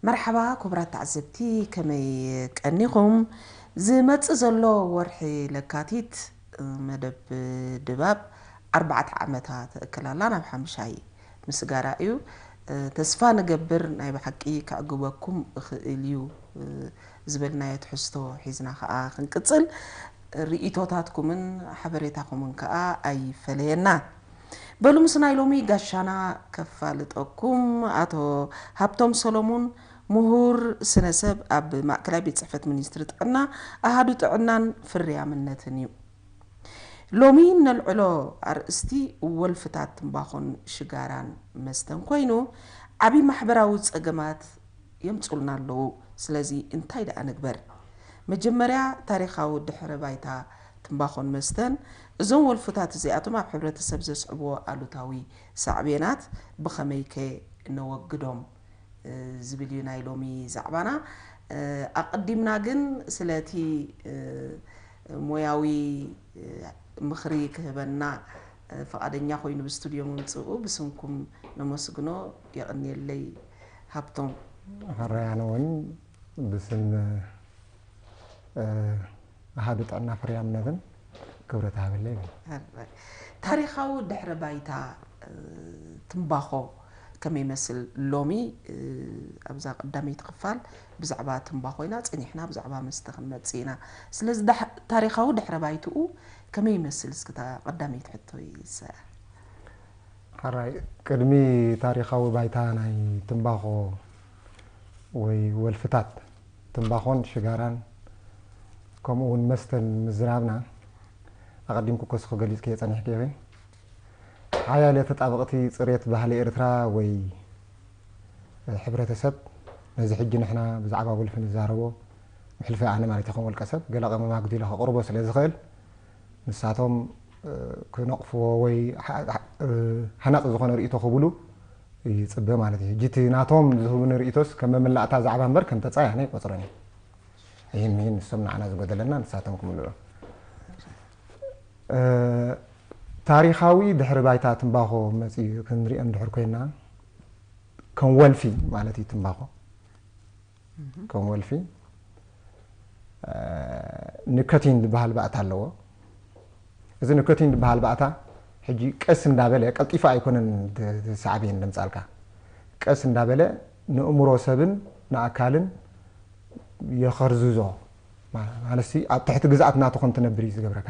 መርሓባ ክቡራት ተዓዘብቲ፣ ከመይ ቀኒኹም? ዝመጽእ ዘሎ ወርሒ ለካቲት መደብ ድባብ ኣርባዕተ ዓመታ ተእክል ኣላ፣ ናብ ሓምሻይ ምስጋራ እዩ። ተስፋ ንገብር ናይ ብሓቂ ከዕግበኩም እኽእል እዩ ዝበልናዮ ትሕዝቶ ሒዝና ከኣ ክንቅጽል። ርእይቶታትኩምን ሓበሬታኹምን ከኣ ኣይፈለየና። በሉ ምስ ናይ ሎሚ ጋሻና ከፋልጠኩም። ኣቶ ሃብቶም ሰሎሙን ምሁር ስነ ሰብ ኣብ ማእከላይ ቤት ጽሕፈት ሚኒስትሪ ጥዕና ኣሃዱ ጥዕናን ፍርያምነትን እዩ። ሎሚ ነልዕሎ ኣርእስቲ ወልፍታት ትምባኾን ሽጋራን መስተን ኮይኑ ዓቢ ማሕበራዊ ጸገማት የምጹልና ኣለዉ። ስለዚ እንታይ ደኣ ንግበር? መጀመርያ ታሪኻዊ ድሕረ ባይታ ትምባኾን መስተን፣ እዞም ወልፍታት እዚኣቶም ኣብ ሕብረተሰብ ዘስዕብዎ ኣሉታዊ ሳዕቤናት ብኸመይከ ነወግዶም? ዝብል እዩ ናይ ሎሚ ዛዕባና። ኣቐዲምና ግን ስለቲ ሞያዊ ምኽሪ ክህበና ፍቓደኛ ኮይኑ ብስቱድዮ ምምፅኡ ብስምኩም ነመስግኖ። የቐንየለይ ሃብቶም። ሕራይ ኣነ እውን ብስም ኣሃዱ ጥዕና ፍርያምነትን ክብረት ሃበለይ ይብል። ሕራይ። ታሪኻዊ ድሕረ ባይታ ትምባኾ ከመይ ይመስል? ሎሚ ኣብዛ ቀዳመይቲ ክፋል ብዛዕባ ትምባኾ ኢና ጸኒሕና፣ ብዛዕባ መስተ ክንመጽእ ኢና። ስለዚ ታሪኻዊ ድሕረ ባይትኡ ከመይ ይመስል? እስኪ እታ ቀዳመይቲ ሕቶ ይሰ ሕራይ። ቅድሚ ታሪኻዊ ባይታ ናይ ትምባኾ ወይ ወልፍታት ትምባኾን ሽጋራን ከምኡ እውን መስተን ምዝራብና ኣቐዲምኩ ከስኹ ገሊጽክዮ ጸኒሕክዮ ኢኺ። ሓያለ ተጣበቕቲ ጽሬት ባህሊ ኤርትራ ወይ ሕብረተሰብ ነዚ ሕጂ ንሕና ብዛዕባ ወልፊ ንዛረቦ፣ ብሕልፊ ኣነ ማለት ይኹን ውልቀ ሰብ ገለ ቀመማግዲ ኢለ ከቕርቦ ስለ ዝኽእል ንሳቶም ክነቕፍዎ ወይ ሃናጺ ዝኾነ ርእይቶ ክብሉ ይጽበ ማለት እዩ። ሕጂ እቲ ናቶም ዝህቡኒ ርእይቶስ ከም መመላእታ ዛዕባ እምበር ከም ተጻይ ኣነ ኣይቆጽሮን እየ። ይህን ምሂን ንሶም ንዓና ዝጎደለና ንሳቶም ክምልኡ። ታሪኻዊ ድሕሪ ባይታ ትምባኾ መጺኡ ክንሪኦ እንድሕር ኮይና ከም ወልፊ ማለት እዩ ትምባኾ ከም ወልፊ ኒኮቲን ዝበሃል ባእታ ኣለዎ። እዚ ኒኮቲን ዝበሃል ባእታ ሕጂ ቀስ እንዳበለ ቀልጢፉ ኣይኮነን ሳዕቤን ደምጻልካ ቀስ እንዳበለ ንእምሮ ሰብን ንኣካልን የኸርዝዞ ማለትሲ ኣብ ትሕቲ ግዝኣት ናቱ ከም ትነብር እዩ ዝገብረካ።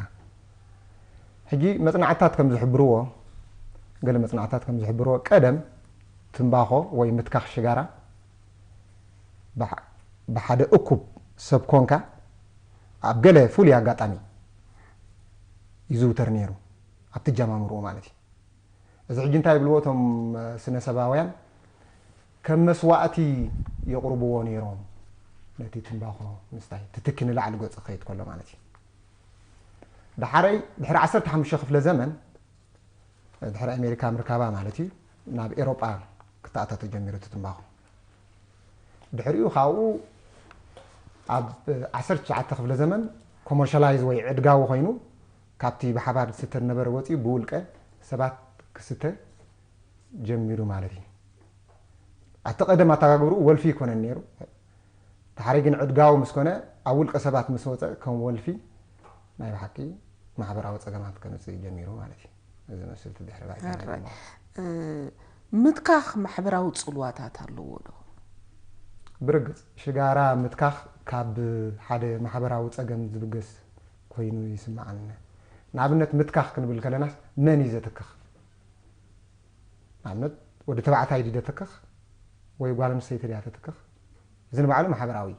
ሕጂ መጽናዕትታት ከም ዝሕብርዎ ገለ መጽናዕትታት ከም ዝሕብርዎ ቀደም ትምባኾ ወይ ምትካኽ ሽጋራ ብሓደ እኩብ ሰብ ኮንካ ኣብ ገለ ፍሉይ ኣጋጣሚ ይዝውተር ነይሩ ኣብቲ ጀማምርኡ ማለት እዩ። እዚ ሕጂ እንታይ ይብልዎ እቶም ስነ ሰባውያን ከም መስዋእቲ የቕርብዎ ነይሮም ነቲ ትምባኾ ምስታይ ትትኪ ንላዕሊ ገጹ ክኸይድ ከሎ ማለት እዩ። ዳሓረይ ድሕሪ ዓሰርተ ሓሙሽተ ክፍለ ዘመን ድሕሪ ኣሜሪካ ምርካባ ማለት እዩ ናብ ኤሮጳ ክተኣታ ተጀሚሩ እቲ ትምባኾ። ድሕሪኡ ካብኡ ኣብ ዓሰርተ ትሽዓተ ክፍለ ዘመን ኮመርሻላይዝ ወይ ዕድጋዊ ኮይኑ ካብቲ ብሓባር ዝስተ ዝነበረ ወፂኡ ብውልቀ ሰባት ክስተ ጀሚሩ ማለት እዩ። ኣቲ ቀደም ኣተጋግብርኡ ወልፊ ይኮነን ነይሩ። ድሓረይ ግን ዕድጋዊ ምስ ኮነ ኣብ ውልቀ ሰባት ምስ ወፀ ከም ወልፊ ናይ ብሓቂ ማሕበራዊ ፀገማት ከምፅእ ጀሚሩ ማለት እዩ። እዚ መስል እቲ ድሕሪ ባይታ ናይ ሕራይ። ትምባኾ። እ፣ ምትካኽ ማሕበራዊ ፅልዋታት ኣለዎ ዶ? ብርግፅ ሽጋራ ምትካኽ ካብ ሓደ ማሕበራዊ ፀገም ዝብገስ ኮይኑ ይስምዓኒ። ንኣብነት ምትካኽ ክንብል ከለናስ መን እዩ ዘትክኽ? ንኣብነት ወዲ ተባዕታይ ድዩ ዘትክኽ ወይ ጓል ኣንስተይቲ ድያ ተትክኽ? እዚ ንባዕሉ ማሕበራዊ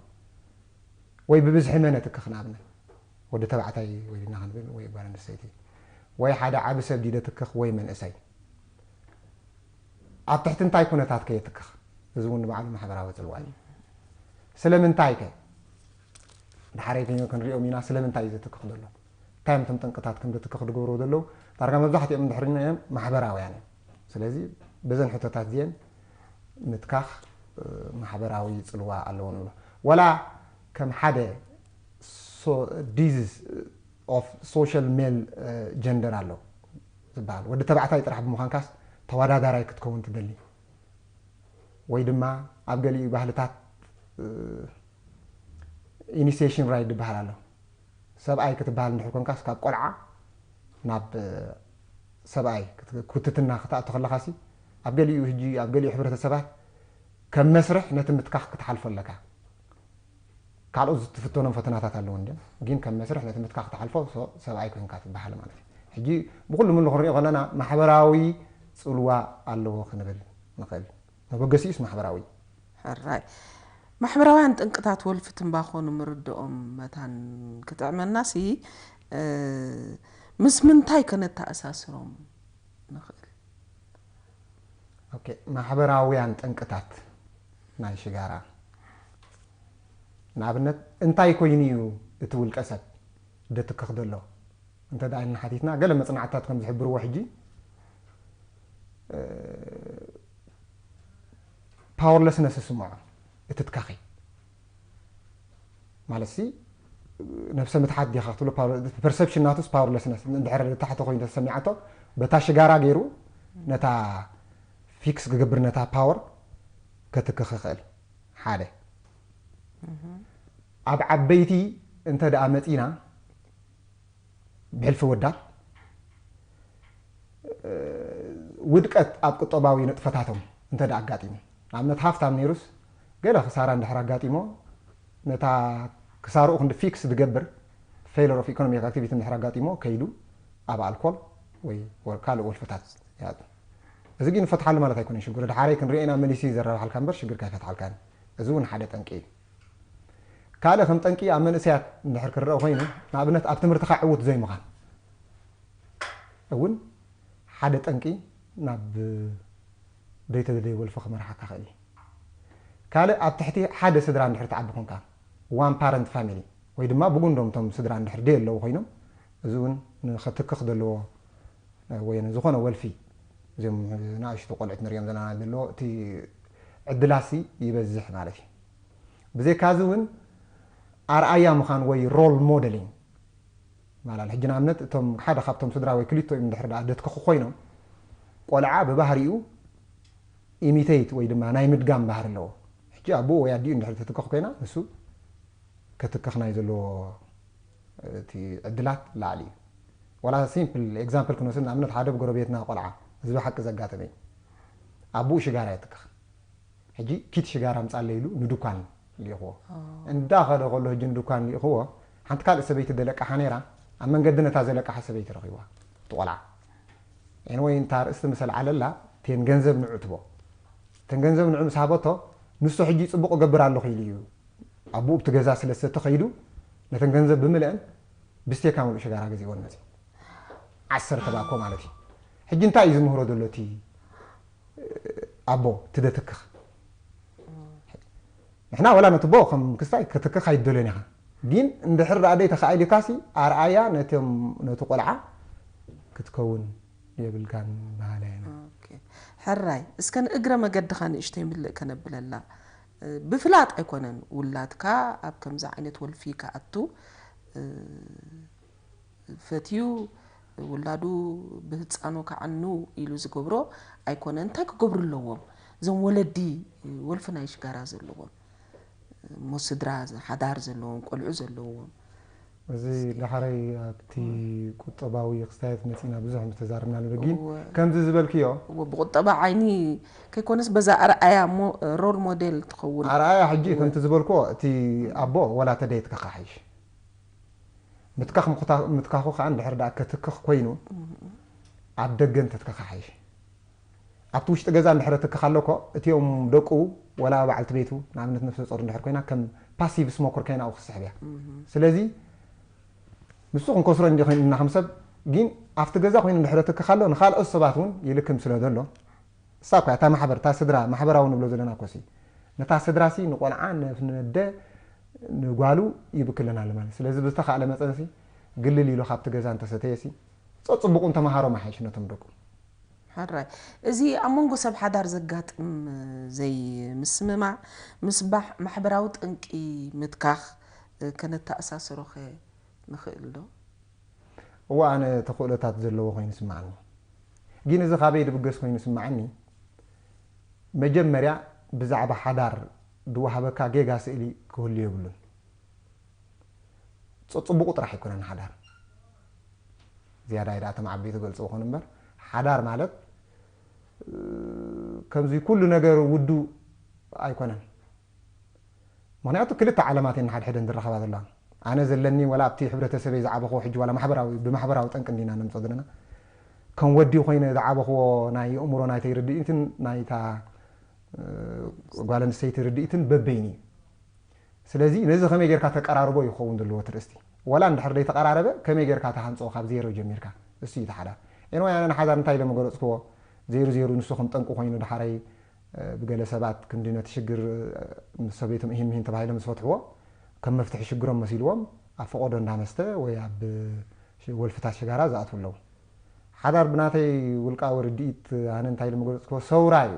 ወይ ብብዝሒ መን የትክኽ ንኣብነት ወዲ ተባዕታይ ወይ ድና ክንብል ወይ ጓል ኣንስተይቲ ወይ ሓደ ዓቢ ሰብ ድዩ ዘትክኽ ወይ መንእሰይ ኣብ ትሕቲ እንታይ ኩነታት ከ የትክኽ? እዚ እውን ንባዕሉ ማሕበራዊ ጽልዋ እዩ። ስለምንታይ ከ ድሓረይ ክንሪኦም ኢና ስለምንታይ እዩ ዘትክኽ ዘሎ? እንታይ እዮም እቶም ጠንቅታት ከም ዘትክኽ ዝገብርዎ ዘለዉ? ዳርጋ መብዛሕትኦም እንድሕር እዮም ማሕበራውያን እዮም። ስለዚ በዘን ሕቶታት እዚአን ምትካኽ ማሕበራዊ ፅልዋ ኣለዎ ንብሎ። ወላ ከም ሓደ disease of social male gender ኣሎ ዝበሃል ወዲ ተባዕታይ ጥራሕ ብምዃንካስ ተወዳዳራይ ክትከውን ትደሊ ወይ ድማ ኣብ ገሊኡ ባህልታት ኢኒሲሽን ራይድ ዝበሃል ኣሎ። ሰብኣይ ክትበሃል እንድሕር ኮንካስ ካብ ቆልዓ ናብ ሰብኣይ ክትትትና ክትኣቱ ከለኻሲ ኣብ ገሊኡ ህጂ ኣብ ገሊኡ ሕብረተሰባት ከም መስርሕ ነቲ ምትካኽ ክትሓልፎ ኣለካ። ካልኦት ዝትፍተኖም ፈተናታት ኣለዎ እንድዮም፣ ግን ከም መስርሕ ነቲ ምትካኽ ክትሓልፎ ሰብኣይ ኮንካ ትበሃል ማለት እዩ። ሕጂ ብኩሉ ምሉ ክንሪኦ ከለና ማሕበራዊ ፅልዋ ኣለዎ ክንብል ንኽእል። መበገሲኡስ ማሕበራዊ። ሕራይ። ማሕበራውያን ጠንቅታት ወልፊ ትምባኾ ንምርድኦም መታን ክጥዕመናሲ፣ ምስ ምንታይ ከነተኣሳስሮም ንኽእል? ማሕበራውያን ጠንቅታት ናይ ሽጋራ፣ ንኣብነት እንታይ ኮይኑ እዩ እቲ ውልቀ ሰብ ደትክኽ ዘሎ እንተ ደኣ ኢልና ሓቲትና፣ ገለ መጽናዕትታት ከም ዝሕብርዎ፣ ሕጂ ፓወርለስነስ ይስምዖ እቲ ትካኺ። ማለት ሲ ነብሰ ምትሓት ዲኻ ክትብሎ፣ ፐርሰፕሽን ናቱስ ፓወርለስነስ። እንድሕር ታሕቲ ኮይኑ ተሰሚዓቶ፣ በታ ሽጋራ ገይሩ ነታ ፊክስ ክገብር፣ ነታ ፓወር ከትክኽ ይኽእል። ሓደ ኣብ ዓበይቲ እንተ ደኣ መጺና፣ ብሕልፊ ወዳት ውድቀት ኣብ ቁጠባዊ ንጥፈታቶም እንተ ደኣ ኣጋጢሙ፣ ንኣብነት ሃፍታም ነይሩስ ገለ ክሳራ እንድሕር ኣጋጢሞ፣ ነታ ክሳርኡ ክንዲ ፊክስ ዝገብር ፌለር ኦፍ ኢኮኖሚክ ኣክቲቪቲ እንድሕር ኣጋጢሞ፣ ከይዱ ኣብ ኣልኮል ወይ ካልእ ወልፍታት ይኣቱ። እዚ ግን ይፈትሓሉ ማለት ኣይኮነን ሽግሩ። ድሓረይ ክንሪኦ ኢና፣ መሊሱ እዩ ዘረባሓልካ እምበር ሽግርካ ኣይፈትሓልካን። እዚ እውን ሓደ ጠንቂ እዩ። ካልእ ከም ጠንቂ ኣብ መንእሰያት እንድሕር ክረአ ኮይኑ፣ ንኣብነት ኣብ ትምህርትኻ ዕዉት ዘይምዃን እውን ሓደ ጠንቂ ናብ ዘይተደለየ ወልፊ ክመርሓካ ክእል እዩ። ካልእ ኣብ ትሕቲ ሓደ ስድራ እንድሕር ትዓቢ ኮንካ፣ ዋን ፓረንት ፋሚሊ፣ ወይ ድማ ብጉንዶም እቶም ስድራ እንድሕር ደይ ኣለዉ ኮይኖም፣ እዚ እውን ንኸትክኽ ዘለዎ ወይ ዝኾነ ወልፊ፣ እዚም ንኣሽቱ ቆልዑት ንሪኦም ዘለና ዘለዎ እቲ ዕድላሲ ይበዝሕ ማለት እዩ። ብዘይካዚ እውን ኣርኣያ ምዃን ወይ ሮል ሞደሊንግ ማለት ሕጂ ንኣብነት እቶም ሓደ ካብቶም ስድራ ወይ ክልቲኦም እንድሕር ደኣ ደትክኹ ኮይኖም፣ ቆልዓ ብባህሪኡ ኢሚቴት ወይ ድማ ናይ ምድጋም ባህሪ ኣለዎ። ሕጂ ኣቦኡ ወይ ኣዲኡ እንድሕር ትትክኽ ኮይና፣ ንሱ ከትክኽ ናይ ዘለዎ እቲ ዕድላት ላዕሊ እዩ። ዋላ ሲምፕል ኤግዛምፕል ክንወስድ፣ ንኣብነት ሓደ ብጎረቤትና ቆልዓ፣ እዚ ብሓቂ ዘጋጠመ እዩ። ኣቦኡ ሽጋራ የትክኽ። ሕጂ ኪት ሽጋራ ኣምጻለይ ኢሉ ንዱኳን ልኢኽዎ። እንዳኸደ ከሎ ሕጂ ንዱኳን ልኢኽዎ፣ ሓንቲ ካልእ ሰበይቲ ደለቃሓ ነይራ፣ ኣብ መንገዲ ነታ ዘለቃሓ ሰበይቲ ረኺብዋ እቲ ቆልዓ። ኤንወይ እንታ ኣርእስቲ ምስ ኣልዓለላ፣ ቴን ገንዘብ ንዑ ትቦ። ቴን ገንዘብ ንዑ ምስ ሃበቶ፣ ንሱ ሕጂ ጽቡቕ እገብር ኣለኹ ኢሉ እዩ። ኣቦኡ ኣብቲ ገዛ ስለ ዝተኸይዱ፣ ነተን ገንዘብ ብምልአን ብስቴካ ምሉእ ሽጋራ ገዚእወን መጺኡ። ዓሰርተ ባኮ ማለት እዩ። ሕጂ እንታይ እዩ ዝምህሮ ዘሎ እቲ ኣቦ፣ እቲ ደትክኽ? ንሕና ወላ ነቲ ኣቦ ከም ክስታይ ክትክኽ ኣይትደልዮን ኢኻ። ግን እንድሕር ደኣ ደይ ተኻኢሉካሲ ኣርኣያ ነቶም፣ ነቲ ቆልዓ ክትከውን የብልካን በሃላይ ኣነ። ኦኬ። ሕራይ፣ እስከ ንእግረ መገድኻ ንእሽተይ ምልእ ከነብለላ። እ፣ ብፍላጥ ኣይኮነን ውላድካ ኣብ ከምዚ ዓይነት ወልፊ ክኣቱ፣ እ፣ ፈትዩ ውላዱ ብህፃኑ ከዓኑ ኢሉ ዝገብሮ ኣይኮነ። እንታይ ክገብሩ ኣለዎም እዞም ወለዲ፣ ወልፊ ናይ ሽጋራ ዘለዎም፣ እሞ ስድራ ሓዳር ዘለዎም፣ ቆልዑ ዘለዎም? እዚ ዳሕረይ ኣብቲ ቁጠባዊ ክስታያት መፂና ብዙሕ ምስ ተዛረብናሉ ግን እወ። ከምዚ ዝበልክዮ እወ፣ ብቁጠባ ዓይኒ ከይኮነስ በዛ ኣርኣያ እሞ ሮል ሞዴል ትኸውን። ኣርኣያ ሕጂ እወ። ከምቲ ዝበልክዎ እቲ ኣቦ ወላ ተደየትካ ክሓይሽ። ምትካኽ ምኽታ-፣ ምትካኹ ከዓ እንድሕር ደኣ ከትክኽ ኮይኑ ኣብ ደገ እንተትካ ክሓይሽ። ኣብቲ ውሽጢ ገዛ እንድሕር ትክኽ ኣሎ እኮ እቲኦም ደቁ ወላ በዓልቲ ቤቱ ንኣብነት ነፍሰ ጾር እንድሕር ኮይና ከም ፓሲቭ ስሞከር ኮይና ኣብኡ ክትስሕብ እያ። ስለዚ ንሱ ክንከስሮ እንዲ ኮይንና ከም ሰብ ግን ኣብቲ ገዛ ኮይኑ እንድሕር ትክኽ ኣሎ ንኻልኦት ሰባት እውን ይልክም ስለ ዘሎ እሳ እኳ እታ ማሕበር እታ ስድራ ማሕበራዊ ንብሎ ዘለና እኮ ሲ ነታ ስድራ ሲ ንቆልዓ ንፍነደ ንጓሉ ይብክለና ኣሎ ማለት ስለዚ ብዝተኻእለ መጠን ሲ ግልል ኢሉ ካብቲ ገዛ እንተሰተየ ሲ ጸጽቡቑ እንተመሃሮ መሓይሽ ነቶም ደቁ። ሕራይ እዚ ኣብ መንጎ ሰብ ሓዳር ዘጋጥም ዘይምስምማዕ ምስ ባሕ- ማሕበራዊ ጠንቂ ምትካኽ ከነተኣሳስሮኸ ንኽእል ዶ? እወ ኣነ ተኽእሎታት ዘለዎ ኮይኑ ይስምዓኒ። ግን እዚ ካበይ ዝብገስ ኮይኑ ይስምዓኒ? መጀመርያ ብዛዕባ ሓዳር ድወሃበካ ጌጋ ስእሊ ክህሉ የብሉን። ጽጽቡቑ ጥራሕ ኣይኮነን ሓዳር። ዝያዳ ይዳ እቶም ዓበይቲ ገልጽ ይኾኑ እምበር፣ ሓዳር ማለት፣ እ፣ ከምዚ ኩሉ ነገር ውዱ ኣይኮነን። ምኽንያቱ ክልተ ዓለማት እየን ሓድሕደን ዝራኸባ ዘለዋ። ኣነ ዘለኒ ወላ ኣብቲ ሕብረተሰበይ ዝዓበኽዎ ሕጂ ዋላ ማሕበራዊ፣ ብማሕበራዊ ጠንቂ እንዲና ነምጾ ዘለና። ከም ወዲ ኮይነ ዝዓበኽዎ ናይ የእምሮ ናይተይ ርድኢትን ናይታ፣ እ፣ ጓል ኣንስተይቲ ርድኢትን በበይኑ እዩ። ስለዚ ነዚ ከመይ ጌርካ ተቀራርቦ ይኸውን ዘለዎ ትርእስቲ። ወላ እንድሕር ደይተቀራረበ ከመይ ጌርካ ተሃንጾ ካብ ዜሮ ጀሚርካ። እሱ እዩ እቲ ሓዳር። ኤንዋይ ኣነ ንሓዳር እንታይ ኢለ መገለጽክዎ? ዜሩ ዜሩ ንሱ ከም ጠንቂ ኮይኑ ድሓረይ፣ እ፣ ብገለ ሰባት ክንዲ ነቲ ሽግር፣ እ፣ ምስ ሰበይቶም እሂን ምሂን ተባሂሎም ዝፈትሕዎ ከም መፍትሒ ሽግሮም መሲልዎም ኣብ ፈቐዶ እንዳመስተ ወይ ኣብ ሽ-፣ ወልፍታት ሽጋራ ዝኣትዉ ኣለዉ። ሓዳር ብናተይ ውልቃዊ ርድኢት ኣነ እንታይ ኢለ መገለጽክዎ? ሰውራ እዩ።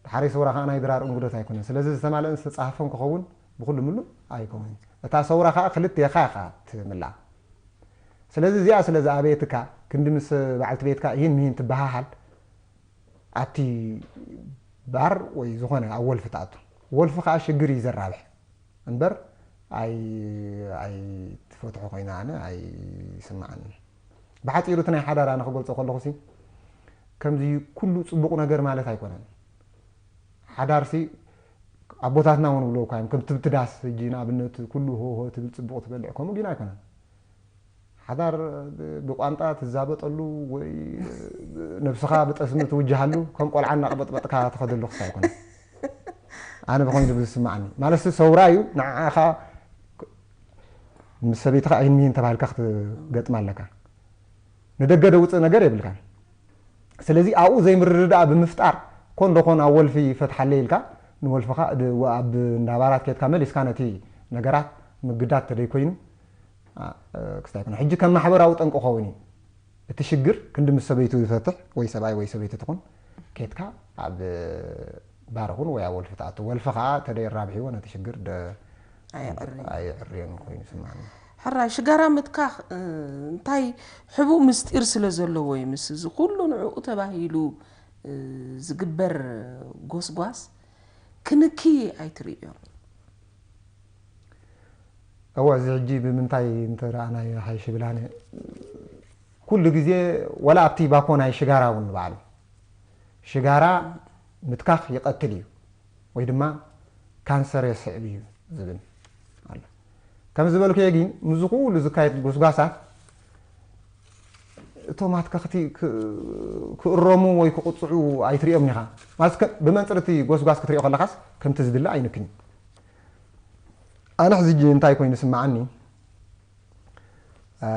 ድሓረይ ሰውራ ከኣ ናይ ድራር እንጉዶት ኣይኮነን። ስለዚ ዝተማልአን ዝተጻሃፈን ክኸውን ብኹሉ ምሉእ ኣይከውንን። እታ ሰውራ ከኣ ክልቴኻ ኢኻ ትምላኣ። ስለዚ እዚኣ ስለ ዝኣበየትካ፣ ክንዲ ምስ በዓልቲ ቤትካ እሂን ምሂን ትበሃሃል፣ ኣብቲ ባር ወይ ዝኾነ ኣብ ወልፊ ትኣቱ። ወልፊ ከኣ ሽግር እዩ ዘራብሕ እምበር ኣይ-፣ ኣይትፈትሖ ኮይና ኣነ ኣይስምዓንን። ብሓጺሩ እቲ ናይ ሓዳር ኣነ ክገልጾ ከለኹሲ፣ ከምዚ ኩሉ ጽቡቕ ነገር ማለት ኣይኮነን። ሓዳርሲ ኣቦታትና እውን ብለዎ እኳ እዮም፣ ከም ትብትዳስ ሕጂ ንኣብነት ኩሉ ሆ ሆ ትብል ጽቡቕ ትበልዕ፣ ከምኡ ግን ኣይኮነን። ሓዳር ብ-፣ ብቋንጣ ትዛበጠሉ ወይ ነብስኻ ብጠስሚ ትውጅሃሉ፣ ከም ቆልዓ እናቐበጥበጥካ ትኸደሉ ክስ ኣይኮነን። ኣነ ብኸምኡ ዝስምዓኒ። ማለትሲ ሰውራ እዩ፣ ንዓኻ ምስ ሰበይትኻ ኣይን ምሂን ተባሂልካ ክትገጥማ ኣለካ። ንደገ ደውፅእ ነገር የብልካን። ስለዚ ኣብኡ ዘይምርድዳእ ብምፍጣር፣ ኮን ዶ ኮን ኣብ ወልፊ ይፈትሓለይ ኢልካ፣ ንወልፍኻ ድ-፣ ኣብ እንዳ ባራት ኬድካ መሊስካ ነቲ ነገራት ምግዳድ ተደይኮይኑ፣ ኣ-፣ ክስታይ ይኮነ። ሕጂ ከም ማሕበራዊ ጠንቂ ክኸውን እዩ። እቲ ሽግር ክንዲ ምስ ሰበይቱ ዝፈትሕ ወይ ሰብኣይ ወይ ሰበይቲ ትኹን፣ ኬድካ ኣብ ባር ኹን ወይ ኣብ ወልፊ ትኣቱ። ወልፊ ኸኣ ተደይ ራብሒዎ ነቲ ሽግር ደ-፣ ኣየዕርዮን። ኣየዕርዮን ኮይኑ ይስምዓኒ። ሕራይ ሽጋራ ምትካኽ፣ እ፣ እንታይ ሕቡእ ምስጢር ስለ ዘለዎ እዩ? ምስ እዚ ኩሉ ንዕኡ ተባሂሉ፣ እ፣ ዝግበር ጎስጓስ ክንኪ ኣይትርእዮን? እወ፣ እዚ ሕጂ ብምንታይ እንተ ረኣናዮ ሓይሽ ይብል ኣነ። ኩሉ ግዜ ወላ ኣብቲ ባኮ ናይ ሽጋራ እውን ንባዕሉ፣ ሽጋራ ምትካኽ ይቐትል እዩ ወይ ድማ ካንሰር የስዕብ እዩ ዝብል ኣሎ። ከም ዝበልኩዮ ግን ምስዚ ኩሉ ዝካየድ ጎስጓሳት እቶም ኣትከኽቲ ክ-፣ ክእረሙ ወይ ክቕጽዑ ኣይትሪኦም ኢኻ። ማለት ከ-፣ ብመንጽር እቲ ጎስጓስ ክትሪኦ ከለኻስ ከምቲ ዝድለ ኣይንክን እዩ። ኣነ ሕዚ ሕጂ እንታይ ኮይኑ ስምዓኒ፣ እ፣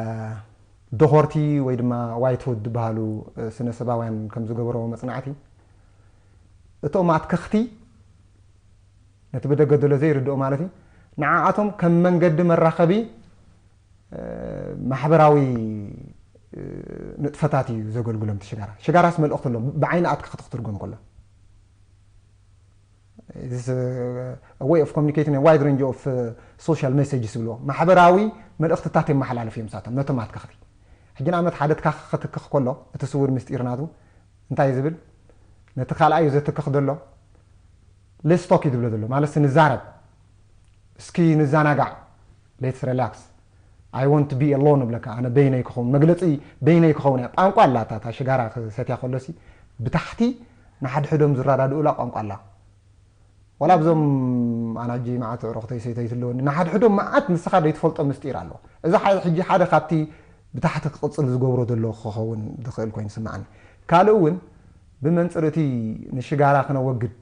ደኾርቲ ወይ ድማ ዋይትሁድ ዝበሃሉ፣ እ፣ ስነ ሰባውያን ከም ዝገበረዎ መጽናዕቲ፣ እቶም ኣትከኽቲ ነቲ ብደገ ዘሎ ዘይርድኦ ማለት እዩ፣ ንዓኣቶም ከም መንገዲ መራኸቢ፣ እ፣ ማሕበራዊ፣ እ፣ ንጥፈታት እዩ ዘገልግሎም እቲ ሽጋራ። ሽጋራስ መልእኽቲ ኣለዎ፣ ብዓይኒ ኣትከኽቲ ክትርጎም ከሎ። This is a way of communicating a wide range of, uh, social messages ይብልዎ። ማሕበራዊ መልእኽትታት የመሓላልፉ እዮም ንሳቶም ነቶም ኣትከኽቲ። ሕጂ ንኣብነት ሓደ ኣትካኺ ክትክኽ ከሎ እቲ ስውር ምስጢር ናቱ እንታይ እዩ ዝብል? ነቲ ካልኣዩ ዘትክኽ ዘሎ let's talk እዩ ዝብሎ ዘሎ። ማለት ንዛረብ፣ እስኪ ንዘናጋዕ፣ let's relax፣ I want to be alone እብለካ፣ ኣነ በይነይ ክኸውን፣ መግለጺ በይነይ ክኸውን እያ። ቋንቋ ኣላ እታ፣ እታ ሽጋራ ክሰትያ ከሎሲ ብታሕቲ ንሓድሕዶም ዝረዳድኡላ ቋንቋ ኣላ። ዋላ ኣብዞም ኣነ ሕጂ መዓት ኣዕሩኽተይ ሰይተይቲ ኣለወኒ፣ ንሓድሕዶም መዓት ንስኻ ዘይትፈልጦ ምስጢር ኣለዎ። እዚ ሓደ፣ ሕጂ ሓደ ካብቲ ብታሕቲ ክቕጽል ዝገብሮ ዘሎ ክኸውን ዝኽእል ኮይኑ ይስምዓኒ። ካልእ እውን ብመንጽር እቲ ንሽጋራ ክነወግድ፣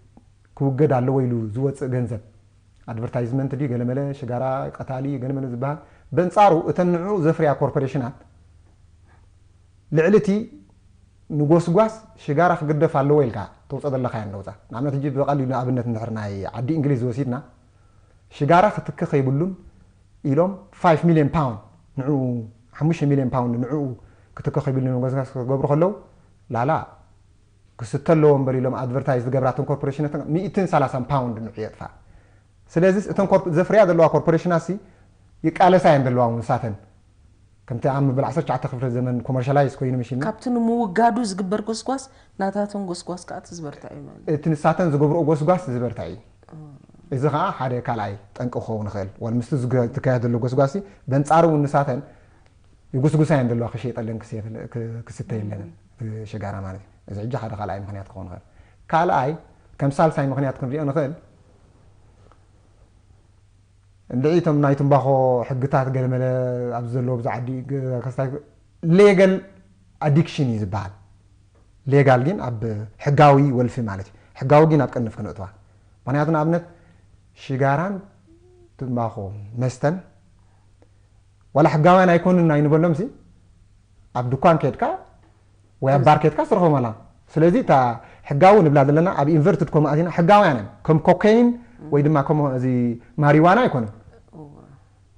ክውገድ ኣለዎ ኢሉ ዝወጽእ ገንዘብ፣ ኣድቨርታይዝመንት ድዩ ገለመለ፣ ሽጋራ ቀታሊ ገለመለ ዝበሃል፣ በንጻሩ እተን ንዕኡ ዘፍርያ ኮርፖሬሽናት ልዕሊ እቲ ንጎስጓስ ሽጋራ ክግደፍ ኣለዎ ኢልካ ተውፅኦ ዘለካ እየን ለውፃ። ንኣብነት ሕጂ ብቐሊሉ ንኣብነት እንድሕር ናይ ዓዲ እንግሊዝ ወሲድና፣ ሽጋራ ክትክኽ የብሉን ኢሎም ፋይቭ ሚልዮን ፓውንድ ንዕኡ፣ ሓሙሽተ ሚልዮን ፓውንድ ንዕኡ ክትክኽ የብሉን ኢሎም ጎስጓስ ክገብሩ ከለዉ፣ ላላ ክስተ ኣለዎ እምበር ኢሎም ኣድቨርታይዝ ዝገብራ እተን ኮርፖሬሽናት ሚእትን ሰላሳን ፓውንድ ንዕኡ የጥፋ። ስለዚ እተን ኮርፖ-፣ ዘፍርያ ዘለዋ ኮርፖሬሽናት ሲ ይቃለሳ እየን ዘለዋ እውን ንሳተን። ከምቲ ኣብ መበል ዓሰርተ ትሽዓተ ክፍለ ዘመን ኮመርሻላይዝ ኮይኑ መሽና። ካብቲ ንምውጋዱ ዝግበር ጎስጓስ ናታቶም ጎስጓስ ከዓ እቲ ዝበርትዐ እዩ ማለት እዩ። እቲ ንሳተን ዝገብርኦ ጎስጓስ ዝበርትዐ እዩ። እዚ ከዓ ሓደ ካልኣይ ጠንቂ ክኸውን ይኽእል። ዋል ምስቲ ዝገ- ዝካየድ ዘሎ ጎስጓሲ በንጻሩ እውን ንሳተን ይጉስጉሳ እየን ዘለዋ፣ ክሽየጠለን ክስየተለ- ክ- ክስተ የለንን። እቲ ሽጋራ ማለት እዩ። እዚ ሕጂ ሓደ ካልኣይ ምኽንያት ክኸውን ይኽእል። ካልኣይ ከም ሳልሳይ ምኽንያት ክንሪኦ ንኽእል፣ እንድዒ እቶም ናይ ትምባኾ ሕግታት ገለመለ ኣብዚ ዘለዎ ብዙ ዓዲ ግ- ክስታይ ሌጋል ኣዲክሽን እዩ ዝበሃል። ሌጋል ግን ኣብ ሕጋዊ ወልፊ ማለት እዩ። ሕጋዊ ግን ኣብ ቅንፍ ክነእትዋ። ምክንያቱ ንኣብነት ሽጋራን ትምባኾ መስተን ዋላ ሕጋውያን ኣይኮኑን ኣይንበሎም ሲ ኣብ ድኳን ከድካ ወይ ኣብ ባር ከድካ ስረኸም ኣላ። ስለዚ እታ ሕጋዊ ንብላ ዘለና ኣብ ኢንቨርትድ ኮማ ኣቲና ሕጋውያን እዮም። ከም ኮኬይን ወይ ድማ ከም እዚ ማሪዋና ኣይኮኑን።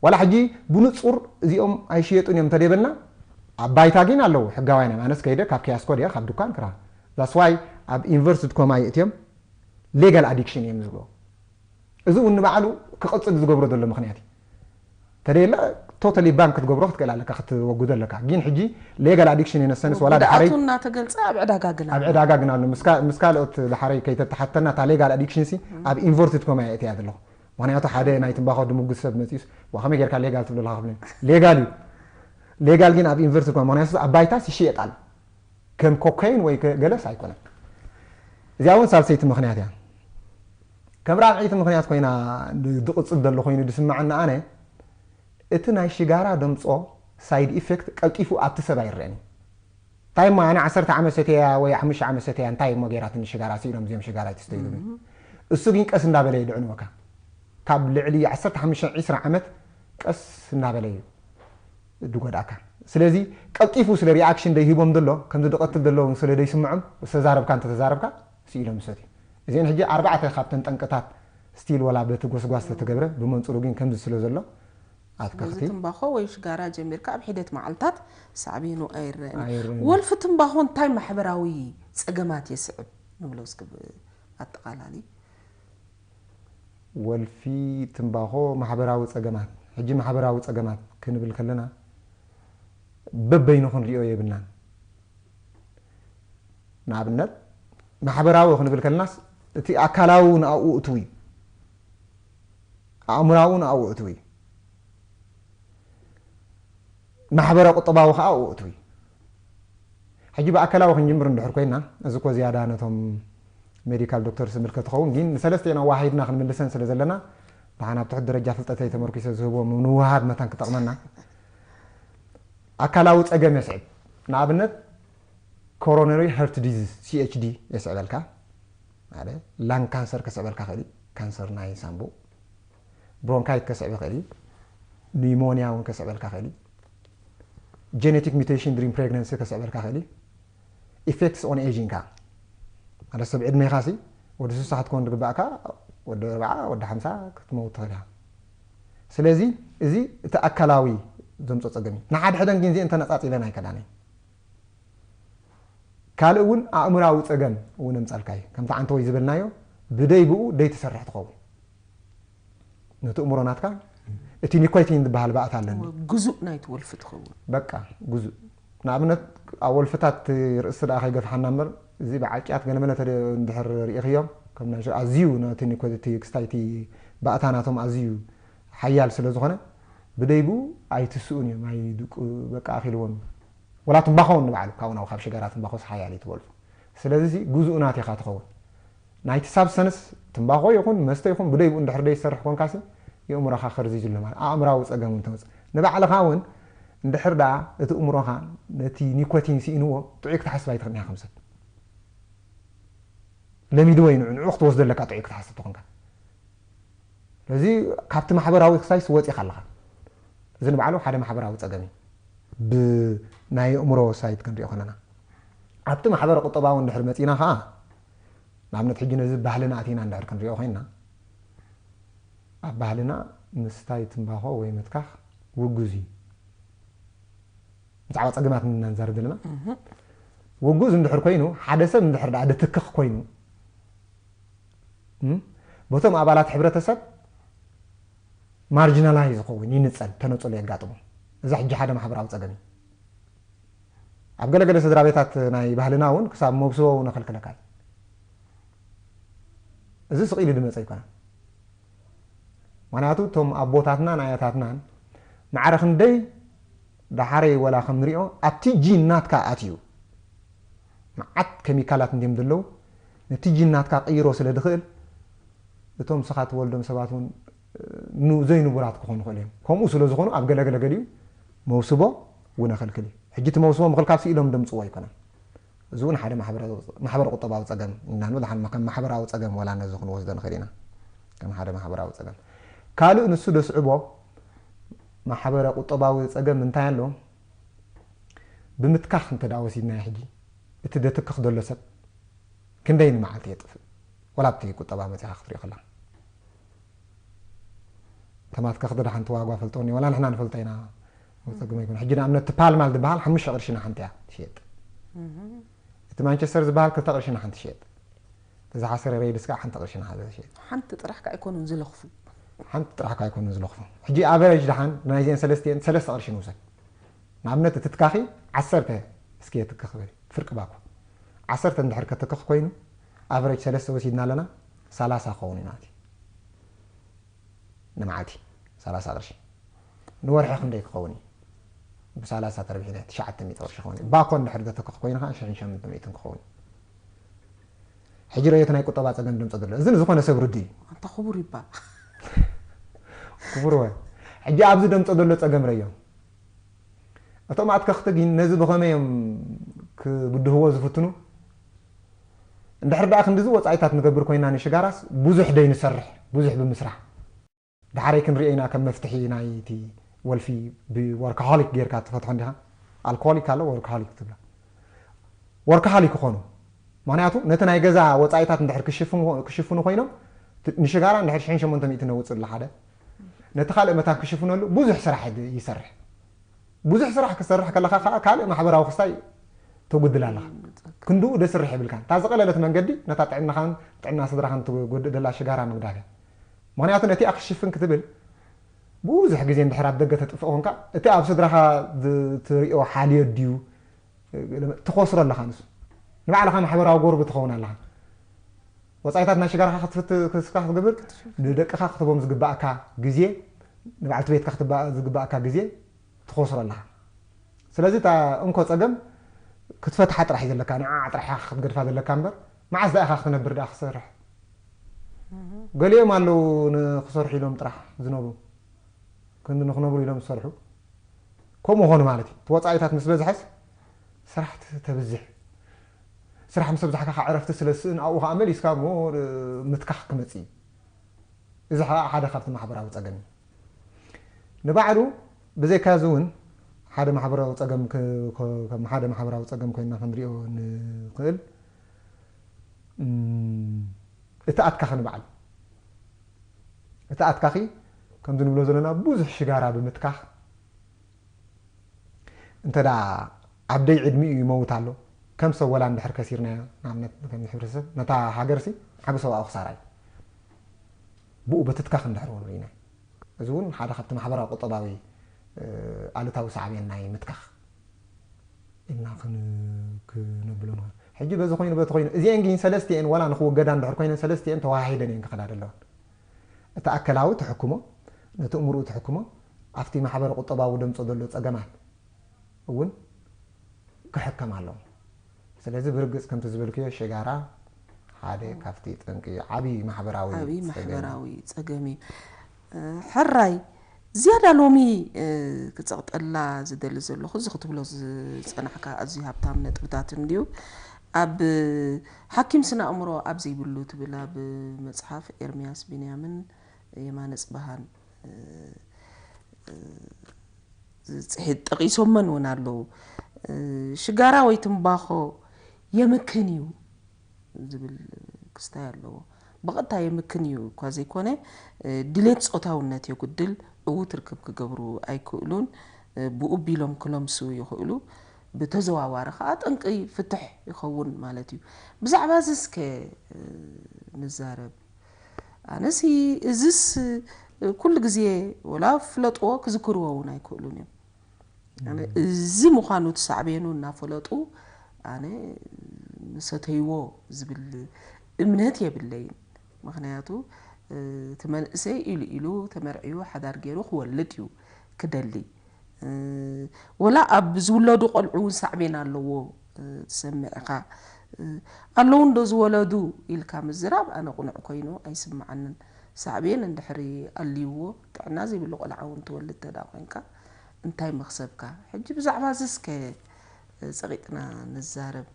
ዋላ ሕጂ ብንጹር እዚኦም ኣይሽየጡን እዮም እንተደበልና ኣብ ባይታ ግን ኣለዉ ሕጋውያን እዮም። ኣነስ ከይደ ካብ ኪያስኮ ድያ ካብ ድኳን ክራ that's why ኣብ ኢንቨርትድ ኮማ ይእትዮም ሌጋል ኣዲክሽን እዮም ዝብሎ። እዚ እውን ንባዕሉ ክቕጽል ዝገብሮ ዘሎ ምኽንያት እዩ። ተደለ ቶታሊ ባን ክትገብሮ ክትክእል ኣለካ ክትወግዶ ኣለካ። ግን ሕጂ ሌጋል ኣዲክሽን የነሰንስ ዋላ ድሓረይ ጉድኣቱ እናተገልጸ ኣብ ዕዳጋ ግን ኣብ ኣሎ። ዕዳጋ ግን ኣሎ። ምስ ካ- ምስ ካልኦት ድሓረይ ከይተተሓተና እታ ሌጋል ኣዲክሽን ሲ ኣብ ኢንቨርትድ ኮማ እየ እትያ ዘለኹ። ምክንያቱ ሓደ ናይ ትምባኾ ድምጉስ ሰብ መፂኡስ ዋ ከመይ ጌርካ ሌጋል ትብሎ ኣለካ ክብለኒ ሌጋል እዩ። ሌጋል ግን ኣብ ኢንቨርትድ ኮማ ምክንያቱ ኣብ ባይታስ ይሽየጣል። ከም ኮካይን ወይ ከ- ገለስ ኣይኮነን። እዚኣ እውን ሳልሰይቲ ምኽንያት እያ። ከም ራብዐይቲ ምኽንያት ኮይና ድ- ድቕፅል ዘሎ ኮይኑ ድስማዓና ኣነ እቲ ናይ ሽጋራ ደምፆ ሳይድ ኢፌክት ቀልጢፉ ኣብቲ ሰብ ኣይረአን እዩ። እንታይ እሞ ኣነ ዓሰርተ ዓመት ሰተያ ወይ ሓሙሽተ ዓመት ሰተያ እንታይ እሞ ገይራትኒ ሽጋራ ስኢሎም እዚኦም ሽጋራ ኣይትስተዩ ዝብል እሱ ግን ቀስ እንዳበለ ይድዕንወካ ካብ ልዕሊ ዓሰርተ ሓሙሽተ ዒስራ ዓመት ቀስ እንዳበለ እዩ ድጎድኣካ ስለዚ ቀልጢፉ ስለ ሪኣክሽን ደይሂቦም ዘሎ ከምዚ ድቐትል ዘሎ እውን ስለ ደይስምዖም ዝተዛረብካ እንተተዛረብካ ስኢሎም ይሰትዩ እዚአን ሕጂ ኣርባዕተ ካብተን ጠንቅታት ስቲል ወላ በቲ ጎስጓስ ተተገብረ ብመንፅሩ ግን ከምዚ ስለ ዘሎ ኣትከኽቲ ትምባኾ ወይ ሽጋራ ጀሚርካ ኣብ ሒደት መዓልታት ሳዕቤኑ ኣይረአን ወልፊ ትምባኾ እንታይ ማሕበራዊ ፀገማት የስዕብ ንብሎ እስኪ ኣጠቓላሊ ወልፊ ትምባኾ ማሕበራዊ ፀገማት ሕጂ ማሕበራዊ ፀገማት ክንብል ከለና በበይኑ ክንሪኦ የብልናን ንኣብነት ማሕበራዊ ክንብል ከለናስ እቲ ኣካላዊ ንኣኡ እትው እዩ ኣእምራዊ ንኣኡ እትው እዩ ማሕበረ ቁጠባዊ ከዓ ኣብኡ እትው እዩ ሕጂ ብኣካላዊ ክንጅምር እንድሕር ኮይና እዚ ኮ ዝያዳ ነቶም ሜዲካል ዶክተርስ ዝምልከት ትኸውን ግን ንሰለስቲኤን ኣዋሃሂድና ክንምልሰን ስለ ዘለና ደሓን ኣብ ትሑት ደረጃ ፍልጠተይ ተመርኪሰ ዝህቦ ምንውሃብ መታን ክጠቕመና ኣካላዊ ፀገም የስዕብ ንኣብነት ኮሮነሪ ሀርት ዲዚዝ ሲኤችዲ የስዕበልካ ሓደ ላንግ ካንሰር ከስዕበልካ ክእል እዩ ካንሰር ናይ ሳምቡእ ብሮንካይት ከስዕብ ይኽእል እዩ ኒሞኒያ እውን ከስዕበልካ ክእል እዩ genetic mutation during pregnancy ከስዕበልካ ክእል እዩ effects on aging ከዓ ማለት ሰብ ዕድሜኻ ሲ ወዲ ስሳ ክትከውን ዝግባእካ ወዲ ኣርባዓ ወዲ ሓምሳ ክትመውት ትኽእል ኢኻ ስለዚ እዚ እቲ ኣካላዊ ዘምፆ ፀገም እዩ ንሓድሕደን ግን እዚአን ተነፃፂለን ኣይከዳን እዩ ካልእ እውን ኣእምራዊ ፀገም እውን ኣምፀልካ እዩ ከምቲ ዓንተወይ ዝበልናዮ ብደይ ብኡ ደይ ትሰርሕ ትኸውን ነቲ እምሮ ናትካ እቲ ኒኮቲን ዝበሃል ባእታ ኣለኒ ግዙእ ናይቲ ወልፊ ትኸውን በቃ ግዙእ ንኣብነት ኣብ ወልፍታት ርእሲ ደኣ ከይገፍሓና እምበር እዚ በዓል ቅያት ገለመለ እንድሕር ርኢኽዮም ከም ናይ ኣዝዩ ነቲ ኒኮቲ ክስታይቲ ባእታ ናቶም ኣዝዩ ሓያል ስለ ዝኾነ ብደይቡ ኣይትስኡን እዮም ኣይድቁ በቃ ኣኺልዎም ወላ ትንባኾ ንባዕሉ ካብኡ ናብ ካብ ሽጋራ ትንባኾስ ሓያል እዩ ትበልፉ ስለዚ ግዙእ ናት ኢኻ ትኸውን ናይቲ ሳብስተንስ ትንባኾ ይኹን መስተ ይኹን ብደይቡ እንድሕር ደይሰርሕ ኮንካሲ የእምሮኻ ከርዚዙ ኣሎ ማለት ኣእምራዊ ፀገም እውን ተመፅእ ንባዕልኻ እውን እንድሕር ደኣ እቲ እምሮኻ ነቲ ኒኮቲን ስኢንዎ ጥዑይ ክትሓስብ ኣይትኽእልን ኢኻ ከም ሰብ ለሚድዎ እዩ ንዑ ንዑ ክትወስዶ ኣለካ ጥዑይ ክትሓስብ ተኾንካ ስለዚ ካብቲ ማሕበራዊ ክሳይስ ወፂኻ ኣለኻ እዚ ንባዕሉ ሓደ ማሕበራዊ ፀገም እዩ ብናይ ኣእምሮ ሳይት ክንሪኦ ከለና ኣብቲ ማሕበረ ቁጠባዊ እንድሕር መፂና ከዓ ንኣብነት ሕጂ ነዚ ባህልና ኣቲና እንድሕር ክንሪኦ ኮይንና ኣብ ባህልና ምስታይ ትንባኾ ወይ ምትካኽ ውጉዝ እዩ ብዛዕባ ፀገማት ኢና ንዛረብ ዘለና ውጉዝ እንድሕር ኮይኑ ሓደ ሰብ እንድሕር ደኣ ድትክኽ ኮይኑ በቶም ኣባላት ሕብረተሰብ ማርጂናላይዝ ዝኸውን ይንፀል ተነፅሎ የጋጥሞ እዚ ሕጂ ሓደ ማሕበራዊ ፀገም እዩ ኣብ ገለገለ ስድራ ቤታት ናይ ባህልና እውን ክሳብ መብስቦ እውን ኣኸልክለካ እዩ እዚ ስቕ ኢሉ ድመፀ ኣይኮነን ምክንያቱ እቶም ኣቦታትናን ኣያታትናን ማዕረ ክንደይ ዳሓረይ ወላ ከም ንሪኦ ኣብቲ ጂን ናትካ ኣትዩ መዓት ኬሚካላት እንዲም ዘለዉ ነቲ ጂን ናትካ ቅይሮ ስለ ድኽእል እቶም ስኻ ትወልዶም ሰባት እውን ዘይንቡራት ክኾኑ ይኽእሉ እዮም። ከምኡ ስለ ዝኾኑ ኣብ ገለገለ ገሊኡ መውስቦ እውን ኣኸልክል እዩ። ሕጂ እቲ መውስቦ ምኽልካል ስኢሎም ደምፅዎ ኣይኮነን። እዚ እውን ሓደ ማሕበረ ቁጠባዊ ፀገም ኢና ንብል። ከም ማሕበራዊ ፀገም ዋላ ነዚ ክንወስዶ ንኽእል ኢና። ከም ሓደ ማሕበራዊ ፀገም ካልእ ንሱ ደስዕቦ ማሕበረ ቁጠባዊ ፀገም እንታይ ኣሎ? ብምትካኽ እንተ ደኣ ወሲድናዮ ሕጂ እቲ ደትክኽ ዘሎ ሰብ ክንደይ ንመዓልቲ የጥፍእ? ወላ ኣብቲ ቁጠባ መፂኻ ክትሪኦ ከላ ተማትከኽቲ ደሓንቲ ዋጋ ፈልጠኒ ዋላ ንሕና ንፈልጦ ኢና። ፀግመ ይኮነ ሕጂ ንኣብነት ፓልማል ዝበሃል ሓሙሽተ ቅርሺ ንሓንቲ እያ ትሽየጥ። እቲ ማንቸስተር ዝበሃል ክልተ ቅርሺ ንሓንቲ ትሽየጥ። ተዝሓሰረ ሬድስ ከዓ ሓንቲ ቅርሺ ንሓንቲ ትሽየጥ። ሓንቲ ጥራሕ ከዓ ኣይኮኑን ዝለኽፉ። ሓንቲ ጥራሕ ከዓ ኣይኮኑን ዝለኽፉ። ሕጂ ኣቨረጅ ደሓን ናይዚአን ሰለስቲአን ሰለስተ ቅርሺ ንውሰድ። ንኣብነት እቲ ትካኺ ዓሰርተ እስኪ የትክኽ በል ፍርቂ ባኮ ዓሰርተ እንድሕር ከትክኽ ኮይኑ ኣቨረጅ ሰለስተ ወሲድና ኣለና ሰላሳ ክኸውን እዩ ማለት እዩ። ንመዓልቲ ሰላሳ ቅርሺ ንወርሒ ክንደይ ክኸውን እዩ? ብሰላሳ ተርቢሕና ትሽዓተ ሚእቲ ቅርሺ ክኸውን እዩ። ባኮ እንድሕር ዘተክኽ ኮይኑ ከዓ ሽሕን ሸምንተ ሚእትን ክኸውን እዩ። ሕጂ ረዮ እቲ ናይ ቁጠባ ፀገም ድምፀ ዘሎ እዚ ንዝኾነ ሰብ ርዱ እዩ። ኣንታ ክቡር ይባል። ክቡር ወ ሕጂ ኣብዚ ደምፀ ዘሎ ፀገም ረዮ። እቶም ኣትከኽቲ ግን ነዚ ብኸመይ እዮም ክብድህዎ ዝፍትኑ? እንድሕር ደኣ ክንድዚ ወፃኢታት ንገብር ኮይና ንሽጋራስ ብዙሕ ደይ ንሰርሕ ብዙሕ ብምስራሕ ዳሓረይ ክንሪኦ ኢና ከም መፍትሒ ናይቲ ወልፊ ብወርካሆሊክ ጌርካ ትፈትሖ እንዲኻ ኣልኮሆሊክ ኣሎ ወርካሆሊክ ትብላ ወርካሆሊክ ይኾኑ ምክንያቱ ነቲ ናይ ገዛ ወፃኢታት እንድሕር ክሽፍኑ ኮይኖም ንሽጋራ እንድሕር ሽሕን ሸሞንተ ሚእቲ ነውፅእ ኣሎ ሓደ ነቲ ካልእ መታን ክሽፍነሉ ብዙሕ ስራሕ ይሰርሕ ብዙሕ ስራሕ ክሰርሕ ከለኻ ከዓ ካልእ ማሕበራዊ ክስታይ ተጉድል ኣለኻ ክንድኡ ደስርሕ የብልካን እታ ዝቐለለት መንገዲ ነታ ጥዕናኻን ጥዕና ስድራኻን ትጎድእ ደላ ሽጋራ ምግዳል እያ ምኽንያቱ ነቲኣ ክሽፍን ክትብል ብዙሕ ግዜ እንድሕር ኣብ ደገ ተጥፍእ ኮንካ እቲ ኣብ ስድራኻ ትሪኦ ሓልዮ ድዩ ትኸስሮ ኣለኻ ንሱ ንባዕልኻ ማሕበራዊ ጎርቢ ትኸውን ኣለኻ ወፃኢታት ናይ ሽጋራኻ ክትፍት ክስካ ክትገብር ንደቅኻ ክትቦም ዝግባእካ ግዜ ንባዕልቲ ቤትካ ክትባእ ዝግባእካ ግዜ ትኸስሮ ኣለኻ ስለዚ እታ እንኮ ፀገም ክትፈትሓ ጥራሕ እዩ ዘለካ ንዓ ጥራሕ ክትገድፋ ዘለካ እምበር መዓስ ዳእኻ ክትነብር ዳኣ ክሰርሕ ገሊኦም ኣለዉ ንክሰርሑ ኢሎም ጥራሕ ዝነብሩ ክንዲ ንክነብሩ ኢሎም ዝሰርሑ ከምኡ ኾኑ ማለት እዩ እቲ ወፃኢታት ምስ በዝሐስ ስራሕ ተብዝሕ ስራሕ ምስ ኣብዛሕካ ከዓ ዕረፍቲ ስለ ዝስእን ኣብኡ ከዓ መሊስካ እሞ ምትካኽ ክመፅእ እዩ እዚ ከዓ ሓደ ካብቲ ማሕበራዊ ፀገም እዩ ንባዕሉ ብዘይካዚ እውን ሓደ ማሕበራዊ ፀገም ከም ሓደ ማሕበራዊ ፀገም ኮይና ክንሪኦ ንኽእል እቲ ኣትካኺ ንባዕሉ እቲ ኣትካኺ ከምዚ ንብሎ ዘለና ብዙሕ ሽጋራ ብምትካኽ እንተ ደኣ ኣብ ደይ ዕድሚኡ ይመውት ኣሎ ከም ሰብ ወላ እንድሕር ከሲርናዮ ንኣብነት ከም ሕብረተሰብ ነታ ሃገርሲ ዓቢ ሰብኣዊ ክሳራ እዩ ብኡ በትትካኽ እንድሕር ወሉ ኢና እዚ እውን ሓደ ካብቲ ማሕበራዊ ቁጠባዊ ኣሉታዊ ሳዕቤን ናይ ምትካኽ ኢልና ክነብሎ ንኽእል ሕጂ በዚ ኮይኑ በቲ ኮይኑ እዚአን ግን ሰለስቲአን ዋላ ንክውገዳ እንድሕር ኮይነን ሰለስቲአን ተዋሃሂደን እየን ክኸዳ ዘለዋን እቲ ኣከላዊ ትሕክሞ ነቲ እምርኡ ትሕክሞ ኣብቲ ማሕበረ ቁጠባዊ ደምፆ ዘሎ ፀገማት እውን ክሕከም ኣለዎ ስለዚ ብርግፅ ከምቲ ዝበልክዮ ሽጋራ ሓደ ካብቲ ጠንቂ ዓብዪ ማሕበራዊ ዓብዪ ማሕበራዊ ፀገም እዩ ሕራይ ዝያዳ ሎሚ ክፀቕጠላ ዝደሊ ዘለኹ እዚ ክትብሎ ዝፀናሕካ ኣዝዩ ሃብታም ነጥብታት እንድዩ ኣብ ሓኪም ስነ ኣእምሮ ኣብ ዘይብሉ ትብል ኣብ መፅሓፍ ኤርምያስ ቢንያምን የማነ ፅባሃን ዝፅሒት ጠቒሶመን እውን ኣለዉ ሽጋራ ወይ ትምባኾ የምክን እዩ ዝብል ክስታይ ኣለዎ ብቐጥታ የምክን እዩ እኳ ዘይኮነ ድሌት ፆታውነት የጉድል ዕዉት ርክብ ክገብሩ ኣይክእሉን ብኡ ቢሎም ክለምሱ ይኽእሉ ብተዘዋዋሪ ከዓ ጠንቂ ፍትሕ ይኸውን ማለት እዩ ብዛዕባ እዚ እስከ ንዛረብ ኣነሲ እዝስ ኩሉ ግዜ ወላ ፍለጥዎ ክዝክርዎ እውን ኣይክእሉን እዮም እዚ ምዃኑ እቲ ሳዕቤኑ እናፈለጡ ኣነ ምሰተይዎ ዝብል እምነት የብለይን ምክንያቱ እቲ መንእሰይ ኢሉ ኢሉ ተመርዕዩ ሓዳር ገይሩ ክወልድ እዩ ክደሊ። ወላ ኣብ ዝውለዱ ቆልዑ እውን ሳዕቤን ኣለዎ። ትሰምዕ ኢኻ ኣለዉ እንዶ ዝወለዱ ኢልካ ምዝራብ ኣነ ቁኑዕ ኮይኑ ኣይስምዓንን። ሳዕቤን እንድሕሪ ኣልይዎ ጥዕና ዘይብሉ ቆልዓ እውን ትወልድ ተዳ ኮይንካ እንታይ መኽሰብካ? ሕጂ ብዛዕባ ዝስከ ጸቂጥና ንዛረብ።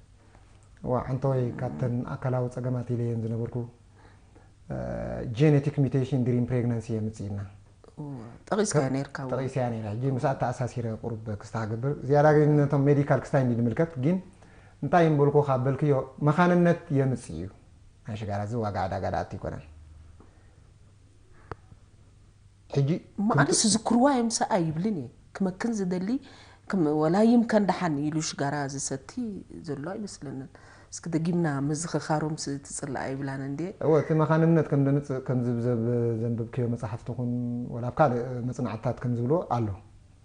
ዋ ዓንተወይ ካብተን ኣካላዊ ጸገማት ኢለ እየን ዝነበርኩ። genetic mutation during pregnancy የምጽእና ጠቂስካ ነርካ። ጠቂስያ ነራ። ሕጂ ምስኣ ተኣሳሲረ ቁሩብ ክስታ ክገብር ዝያዳ ግን ነቶም ሜዲካል ክስታይ እንዲ ንምልከት ግን እንታይ እምበልኩ ካብ በልክዮ መኻንነት የምጽእ እዩ። ናይ ሽጋራ እዚ ዋጋ ዕዳጋ ደኣ ኣይኮነን። ሕጂ ማዕርስ ዝክርዋ እዮም ሰኣ ይብልን እየ ክመክን ዝደሊ ወላ ይምከን ደሓን ኢሉ ሽጋራ ዝሰቲ ዘሎ ኣይመስለንን። እስኪ ደጊምና ምዝኽኻሮም ትፅላእ ኣይብላን እንዴ? እወ እቲ መኻንነት ከም ደምፅእ ከም ዘንብብክዮ መፅሓፍቲ ኹን ወላ ኣብ ካልእ መፅናዕትታት ከም ዝብሎ ኣሎ።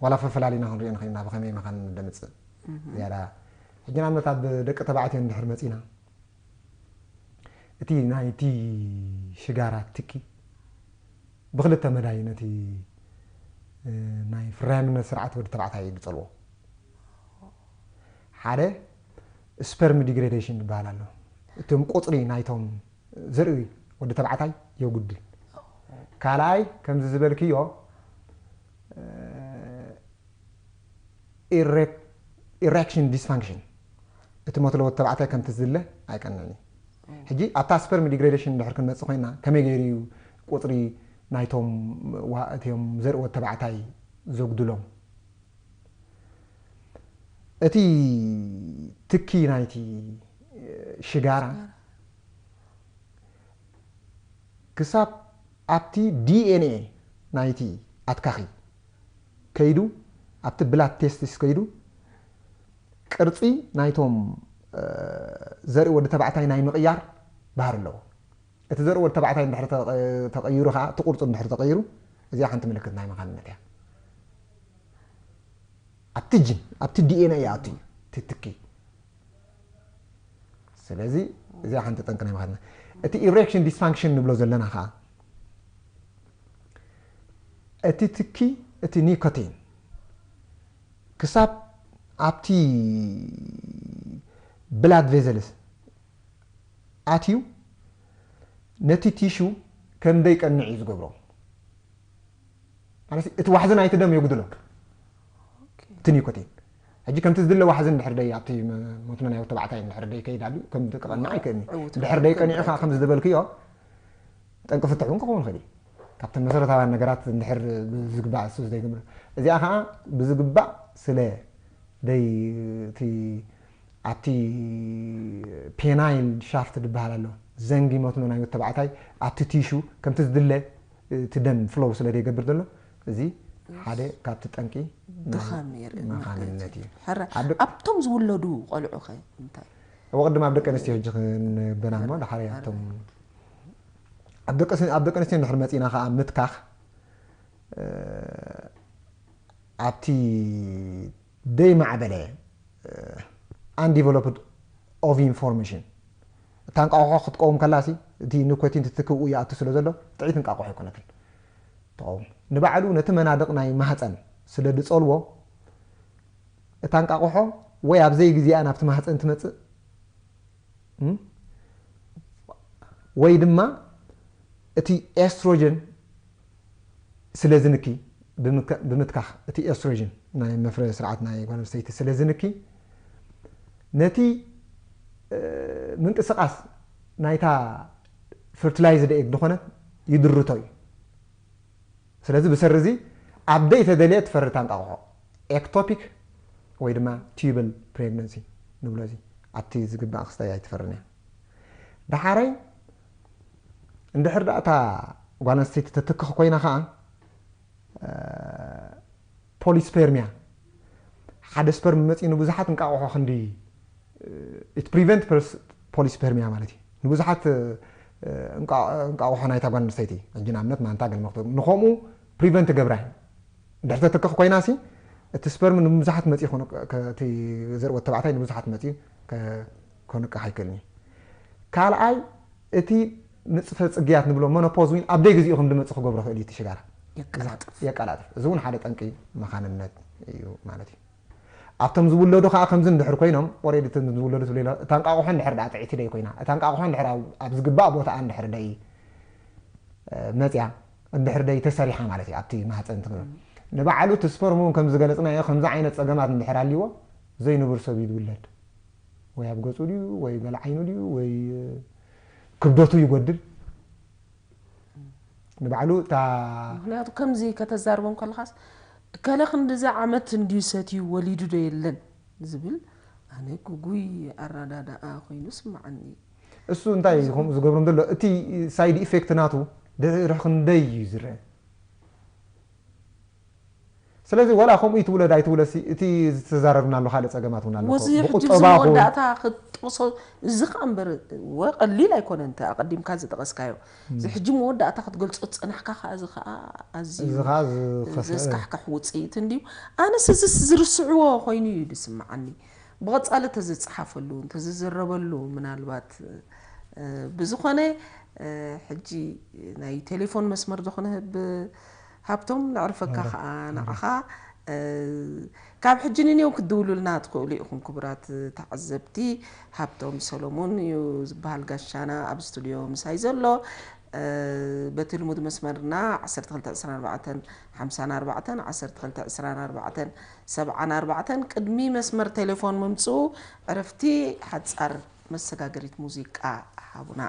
ዋላ ፈፈላሊና ክንሪኦ ንኽእልና ብኸመይ መኻንነት ደምፅእ ዝያዳ። ሕጂ ንኣብነት ኣብ ደቂ ተባዕትዮ እንድሕር መፂና እቲ ናይቲ ሽጋራ ትኪ ብክልተ መዳይ ነቲ ናይ ፍርያምነት ስርዓት ወዲ ተባዕታይ እዩ ዝፀልዎ። ሓደ ስፐርም ዲግሬዴሽን ዝበሃል ኣሎ። እቶም ቁፅሪ ናይቶም ዘርኢ ወዲ ተባዕታይ የጉድል። ካልኣይ ከምዚ ዝበልክዮ ኢሬክሽን ዲስፋንክሽን እቲ መትሎ ወዲ ተባዕታይ ከምቲ ዝድለ ኣይቀንዕን እዩ። ሕጂ ኣብታ ስፐርም ዲግሬዴሽን እንድሕር ክንመፅእ ኮይና ከመይ ገይሩ እዩ ቁፅሪ ናይቶም እቲኦም ዘርኢ ወዲ ተባዕታይ ዘጉድሎም? እቲ ትኪ ናይቲ ሽጋራ ክሳብ ኣብቲ ዲኤንኤ ናይቲ ኣትካኺ ከይዱ ኣብቲ ብላድ ቴስቲስ ከይዱ ቅርፂ ናይቶም ዘርኢ ወዲ ተባዕታይ ናይ ምቕያር ባህሪ ኣለዎ። እቲ ዘርኢ ወዲ ተባዕታይ እንድሕር ተቐይሩ ከዓ እቲ ቅርፁ እንድሕር ተቐይሩ እዚኣ ሓንቲ ምልክት ናይ መኻንነት እያ። ኣብቲ ጅን ኣብቲ ዲኤንኤ ይኣቱ እዩ ትትኪ። ስለዚ እዚኣ ሓንቲ ጠንቂ ናይ መኻንነት። እቲ ኢሬክሽን ዲስፋንክሽን ንብሎ ዘለና ከዓ እቲ ትኪ እቲ ኒኮቲን ክሳብ ኣብቲ ብላድ ቬዘልስ ኣትዩ ነቲ ቲሹ ከም ደይቀንዕ እዩ ዝገብሮ። ማለት እቲ ዋሕዚ ናይቲ ደም የጉድሎ እቲ ኒኮቲን። ሕጂ ከምቲ ዝድለ ዋሕዚ እንድሕር ደይ ኣብቲ መትኖ ናይ ተባዕታይ እንድሕር ደይ ከይድ ኣሉ ከም ክቐንዕ ኣይክእልኒ። እንድሕር ደይ ቀኒዑ ከዓ ከም ዝደበልክዮ ጠንቂ ፍትሕ እውን ክኸውን ይኽእል እዩ። ካብተን መሰረታውያን ነገራት እንድሕር ብዝግባእ እሱ ዘይግምር እዚኣ ከዓ ብዝግባእ ስለ ደይ እቲ ኣብቲ ፔናይል ሻፍት ዝበሃል ኣሎ ዘንጊ መትኖ ናይ ተባዕታይ ኣብቲ ቲሹ ከምቲ ዝድለ እቲ ደም ፍሎው ስለ ዘይገብር ዘሎ እዚ ሓደ ካብቲ ጠንቂ ድኻም የርኢ መኻንነት እዩ። ኣብቶም ዝውለዱ ቆልዑ ኸ እንታይ? ወቅድም ኣብ ደቂ ኣንስትዮ ሕጂ ክንበና እሞ ድሓር ኣብቶም ኣብ ደቂ ኣንስትዮ እንድሕር መፂና ከዓ ምትካኽ ኣብቲ ደይማዕበለ undeveloped ovum formation እታ እንቃቑሖ ክትቀውም ከላሲ እቲ ኒኮቲን ትትክኡ ይኣቱ ስለ ዘሎ ጥዒት እንቃቑሖ ኣይኮነትን ትቐውም። ንባዕሉ ነቲ መናድቕ ናይ ማህፀን ስለ ድፀልዎ እታ እንቃቑሖ ወይ ኣብ ዘይግዜኣ ናብቲ ማህፀን ትመፅእ ወይ ድማ እቲ ኤስትሮጀን ስለ ዝንኪ ብምትካኽ እቲ ኤስትሮጅን ናይ መፍረ ስርዓት ናይ ጓል ኣንስተይቲ ስለ ዝንኪ ነቲ ምንቅስቃስ ናይታ ፈርቲላይዝድ ኤግ ዝኾነት ይድርቶ እዩ። ስለዚ ብሰሪ እዚ ኣብ ደይተደልየ ትፈሪ እታ እንቃቑሖ ኤክቶፒክ ወይ ድማ ቲዩብል ፕሬግነንሲ ንብሎ እዚ ኣብቲ ዝግባእ ክስታይ ኣይትፈርን እያ። ደሓረይ እንድሕር ደኣ እታ ጓል ኣንስተይቲ ተትክኽ ኮይና ከዓ ፖሊስፔርሚያ ሓደ ስፐርም መፂኡ ንብዙሓት እንቃቑሖ ክንዲ it prevent polycythemia ማለት እዩ። ንብዙሓት እንቃቑሖ ናይታ ጓል ኣንስተይቲ ሕጂ ንኣብነት ማንታ ገለ መክተ ንኸምኡ ፕሪቨንት ገብራ እዩ። እንድሕር ተትክኽ ኮይና ሲ እቲ ስፐርም ንብዙሓት መፂኡ እቲ ዘርኢ ወዲ ተባዕታይ ንብዙሓት መፂኡ ከንቅሕ ኣይክእልን እዩ። ካልኣይ እቲ ንፅፈ ፅግያት ንብሎ መኖፖዝ እውን ኣብ ደይ ግዜኡ ከም ዝመፅእ ክገብሮ ክእል እዩ እቲ ሽጋራ። የቀላጥፍ። የቀላጥፍ። እዚ እውን ሓደ ጠንቂ መኻንነት እዩ ማለት እዩ። ኣብቶም ዝውለዱ ከዓ ከምዚ እንድሕር ኮይኖም ኦሬዲ እቶም ዝውለዱ ትብሎ እታ እንቃቑሖ እንድሕር ደኣ ጥዕቲ ደይ ኮይና እታ እንቃቑሖ እንድሕር ኣብ ዝግባእ ቦታኣ እንድሕር ደይ መፅያ እንድሕር ደይ ተሰሪሓ ማለት እዩ ኣብቲ ማህፀን ትግበር ንባዕሉ እቲ ስፐርም እውን ከም ዝገለፅናዮ ከምዚ ዓይነት ፀገማት እንድሕር ኣልዎ ዘይንቡር ሰብ እዩ ዝውለድ ወይ ኣብ ገፁ ድዩ ወይ ገለ ዓይኑ ድዩ ወይ ክብደቱ ይጎድል ንባዕሉ እታ ምክንያቱ ከምዚ ከተዛርቦም ከለኻስ እከለ ክንድዚ ዓመት እንድዩ ሰትዩ ወሊዱ ዶ የለን ዝብል ኣነ ጉጉይ ኣረዳድኣ ኮይኑ ስምዓኒ እዩ። እሱ እንታይ እዩ ከምኡ ዝገብሮም ዘሎ እቲ ሳይድ ኢፌክት ናቱ ድሕሪ ክንደይ እዩ ዝረአ ስለዚ ወላ ከምኡ ይትውለድ ኣይትውለድ እቲ ዝተዛረብና ኣሎ ካልእ ፀገማት እውን ኣሎ እዚ ሕጂ መወዳእታ ክትጥቕሶ እዚ ከዓ እምበር ወ ቀሊል ኣይኮነ እንተ ኣቐዲምካ ዝጠቐስካዮ እዚ ሕጂ መወዳእታ ክትገልፆ ዝፀናሕካ ከዓ እዚ ከዓ ኣዝዩ እዚ ከዓ ዝኸፍአ ዘስካሕካሕ ውፅኢት እንድዩ ኣነስ እዚስ ዝርስዕዎ ኮይኑ እዩ ዝስምዓኒ ብቐፃሊ ተዝፀሓፈሉ እንተዝዝረበሉ ምናልባት ብዝኾነ ሕጂ ናይ ቴሌፎን መስመር ዶ ክነህብ ሃብቶም ነዕርፈካ ከዓ ንዓኻ ካብ ሕጂ ንኔው ክትድውሉልና ትኽእሉ ኢኹም ክቡራት ተዓዘብቲ ሃብቶም ሰሎሞን እዩ ዝበሃል ጋሻና ኣብ ስቱድዮ ምሳይ ዘሎ በቲ ልሙድ መስመርና ዓሰርተ ክልተ ዕስራን ኣርባዕተን ሓምሳን ኣርባዕተን ዓሰርተ ክልተ ዕስራን ኣርባዕተን ሰብዓን ኣርባዕተን ቅድሚ መስመር ቴሌፎን ምምፅኡ ዕረፍቲ ሓፃር መሰጋገሪት ሙዚቃ ሃቡና።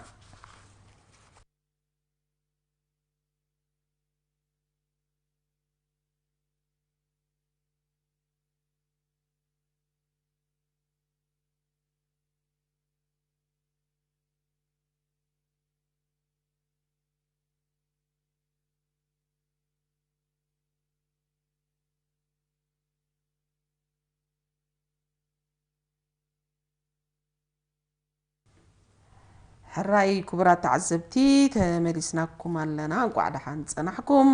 ሕራይ ክቡራት ተዓዘብቲ ተመሊስናኩም ኣለና። እንቋዕ ደሓን ጸናሕኩም።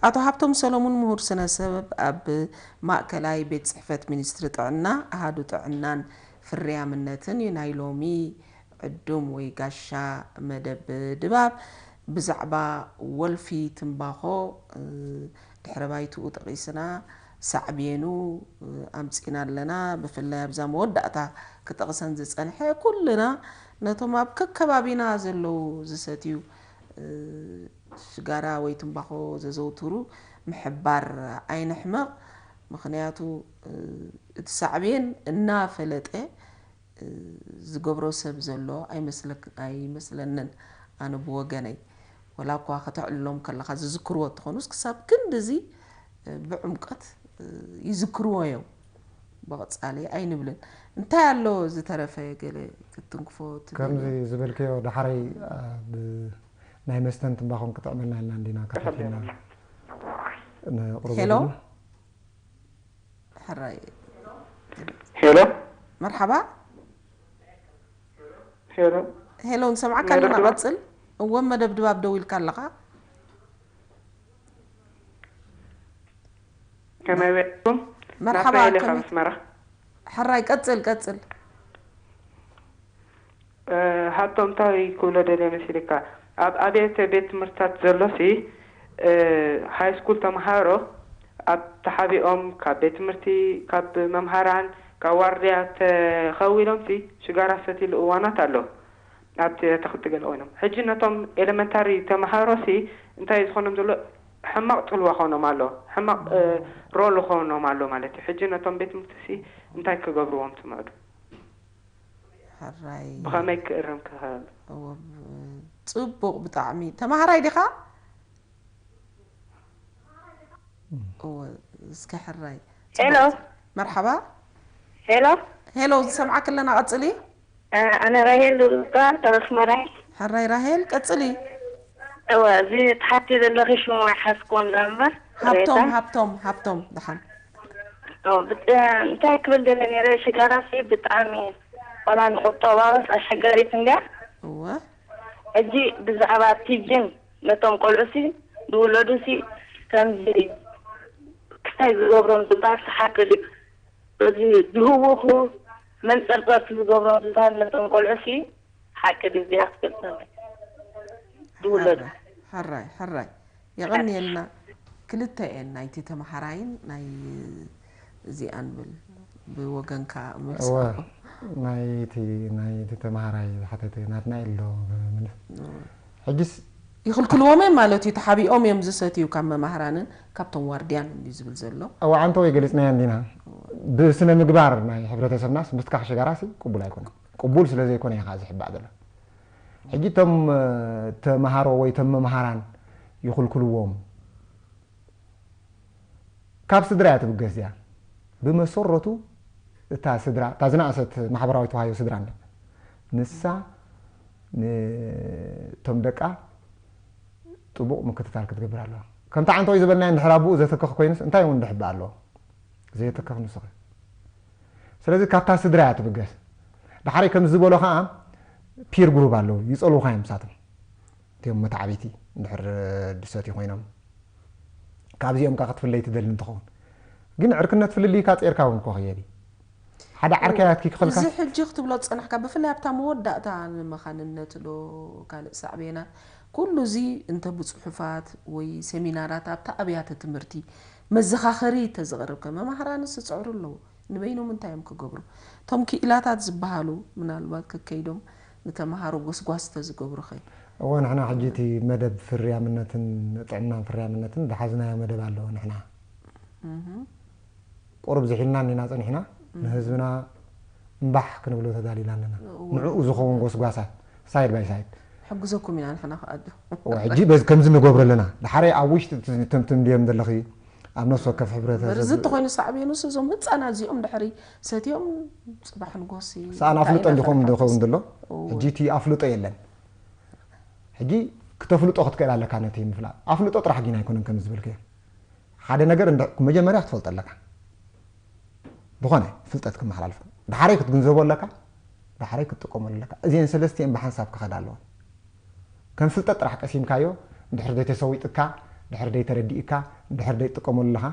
ኣቶ ሃብቶም ሰሎሙን ምሁር ስነ ሰብ ኣብ ማእከላይ ቤት ጽሕፈት ሚኒስትሪ ጥዕና ኣሃዱ ጥዕናን ፍርያምነትን እዩ ናይ ሎሚ ዕዱም ወይ ጋሻ መደብ ድባብ። ብዛዕባ ወልፊ ትምባኾ ድሕረ ባይትኡ ጠቒስና ሳዕቤኑ ኣምፂና ኣለና። ብፍላይ ኣብዛ መወዳእታ ክጠቕሰን ዝፀንሐ ኩልና ነቶም ኣብ ከከባቢና ዘለዉ ዝሰትዩ ሽጋራ ወይ ትምባኾ ዘዘውትሩ ምሕባር ኣይንሕመቕ። ምኽንያቱ እቲ ሳዕቤን እናፈለጠ ዝገብሮ ሰብ ዘሎ ኣይመስለንን ኣነ ብወገነይ ወላ እኳ ከተዕልሎም ከለኻ ዝዝክርዎ እንትኾኑስ ክሳብ ክንድዚ ብዕምቀት ይዝክርዎ እዮም ብቐፃሊ ኣይንብልን እንታይ ኣሎ ዝተረፈ ገለ ክትንክፎ ትደልዩ? ከምዚ ዝበልክዮ ዳሕረይ ናይ መስተን ትንባኾን ክጥዕመልና ኢልና እንዲና ከፊትና ነቕርበሉ። ሕራይ ሄሎ መርሓባ ሄሎ ሄሎ ንሰምዓካ ኣለና። ቀጽል። እወ መደብ ድባብ ደው ኢልካ ኣለኻ። ከመይ ውዒልኩም? መርሓባ ናትናኤል እየ ካብ ከመይ ኣስመራ። ሕራይ ቀጽል ቀጽል። ሃብቶም እንታይ ክብሎ ደልየ መሲልካ ኣብ ኣብያተ ቤት ትምህርትታት ዘሎ ሲ ሃይ ስኩል ተምሃሮ ኣብ ተሓቢኦም ካብ ቤት ትምህርቲ ካብ መምሃራን ካብ ዋርድያ ተኸዊሎም ሲ ሽጋራ ዝሰትይሉ እዋናት ኣሎ ኣብቲ ኣትኽልቲ ገለ ኮይኖም ሕጂ ነቶም ኤለመንታሪ ተምሃሮ ሲ እንታይ ዝኾኖም ዘሎ ሕማቕ ፅልዋ ኾኖም ኣሎ ሕማቕ ሮል ኾኖም ኣሎ ማለት እዩ ሕጂ ነቶም ቤት ትምህርቲ ሲ እንታይ ክገብርዎም ትምዕዱ ሕራይ ብኸመይ ክእረም ክኽእል? እወ፣ ጽቡቕ ብጣዕሚ። ተማሃራይ ዲኻ? እወ፣ እስከ ሕራይ። ሄሎ። መርሓባ። ሄሎ። ሄሎ፣ ዝሰምዓክ ኣለና፣ ቀጽሊ። ኣነ ራሄል ዝበሃል ካብ ኣስመራ። ሕራይ ራሄል፣ ቀጽሊ። እወ፣ እዚ ትሓቲ ዘለኺ ሽሙ ኣይሓዝክዎን እምበር። ሃብቶም፣ ሬታ። ሃብቶም፣ ሃብቶም፣ ደሓን። ኦ፣ ብጣ-፣ እንታይ ክብል ደለ ነይረ፣ ሽጋራ ሲ ብጣዕሚ ቆላ ንቁጠባውስ ኣሸጋሪት እንድያ። እወ። ሕጂ ብዛዕባ ቲጅን ነቶም ቆልዑ ሲ ዝውለዱ ሲ ከምዚ ክስታይ ዝገብሮም ዝበሃል ሲ ሓቂ ድዩ? እዚ ዝህውኹ መንጸርጸርቲ ዝገብሮም ዝበሃል ነቶም ቆልዑ ሲ ሓቂ ድዩ? እዚኣ ክትገልጸለይ። ዝውለዱ። ሕራይ ሕራይ የቐንየልና። ክልተ እየን፣ ናይቲ ተመሃራይን ናይ እዚኣን ብል ብወገንካ መልስ እወ ኣቦ። ናይቲ ናይቲ ተመሃራይ ዝሓተተ ናትናኤል ዶ ምልስ? ሕጅስ ይኽልክልዎም እዮም ማለት እዩ። ተሓቢኦም እዮም ዝሰትዩ ካብ መማህራንን ካብቶም ዋርድያን እዩ ዝብል ዘሎ። እወ ዓንተወይ ገሊፅናዮ እንዲና። ብስነ ምግባር ናይ ሕብረተሰብናስ ምስትካኽ ሽጋራሲ ቅቡል ኣይኮነን። ቅቡል ስለ ዘይኮነ እዩ ከዓ ዝሕባእ ዘሎ። ሕጂ እቶም ተምሃሮ ወይ እቶም መምሃራን ይኽልክልዎም ካብ ስድራ እያ ትብገስ እዚኣ። ብመሰረቱ እታ ስድራ እታ ዝነኣሰት ማሕበራዊ ተዋህዮ ስድራ እንዳ ንሳ ንቶም ደቃ ጥቡቕ ምክትታል ክትገብር ኣለዋ። ከምቲ ዓንተወይ ዝበልናዮ እንድሕር ኣቦኡ ዘተክኽ ኮይኑስ እንታይ እውን ድሕባእ ኣለዎ? ዘየተክኽ ንስኸ ስለዚ ካብታ ስድራ እያ ትብገስ። ዳሕረይ ከም ዝበሎ ከዓ ፒር ግሩብ ኣለዉ ይፀልውካ እዮም ምሳቶም እቲኦም መታዕቢቲ እንድሕር ድሰትዩ ኮይኖም ካብዚኦም ካ ክትፍለይ ትደሊ እንትኸውን ግን ዕርክነት ፍልልይካ ጼርካ እውን ኮ ክየዲ ሓደ ዓርካያትኪ ክኽልካ እዚ ሕጂ ክትብሎ ዝፀናሕካ ብፍላይ ኣብታ መወዳእታ ንመኻንነት ዶ ካልእ ሳዕቤናት ኩሉ እዚ እንተ ብፅሑፋት ወይ ሴሚናራት ኣብታ ኣብያተ ትምህርቲ መዘኻኸሪ ተዝቐርብ ከ መማህራንስ ዝፅዕሩ ኣለዉ ንበይኖም እንታይ እዮም ክገብሩ እቶም ክኢላታት ዝበሃሉ ምናልባት ከከይዶም ንተምሃሮ ጎስጓስ ተዝገብሩ ኸ እወ ንሕና ሕጂ እቲ መደብ ፍርያምነትን ጥዕናን ፍርያምነትን ዝሓዝናዮ መደብ ኣለዎ ንሕና ቁሩብ ዝሒልና እኒና ፀኒሕና ንህዝብና እምባሕ ክንብሎ ተዳሊና ኣለና ንዕኡ ዝኸውን ጎስጓሳት ሳይድ ባይ ሳይድ ሕግዘኩም ኢና ንሕና ከኣዱ ሕጂ በዚ ከምዚ ንገብሮ ኣለና ድሓረይ ኣብ ውሽጢ ትምትም ድዮም ዘለኺ ኣብ ነፍሲ ወከፍ በርዚ ሕብረተሰብ እንተኮይኑ ሳዕቤኑስ እዞም ህፃናት እዚኦም ድሕሪ ሰትዮም ፅባሕ ንጎሲ ሰኣን ኣፍልጦ እንዲኾም ዝኸውን ዘሎ ሕጂ እቲ ኣፍልጦ የለን ሕጂ ክተፍልጦ ክትክእል ኣለካ ነቲ ምፍላጥ ኣፍልጦ ጥራሕ ግን ኣይኮነን ከም ዝበልክዮ ሓደ ነገር እንደ- መጀመርያ ክትፈልጦ ኣለካ ዝኾነ ፍልጠት ክመሓላልፎ ድሓረይ ክትግንዘቦ ኣለካ ድሓረይ ክትጥቀመሉ ኣለካ እዚአን ሰለስቲአን ብሓንሳብ ክኸዳ ኣለዋ ከም ፍልጠት ጥራሕ ቀሲምካዮ ድሕር ደይ ተሰዊጥካ ድሕር ደይ ተረዲእካ ድሕር ደይ ትጥቀመሉ ኣለኻ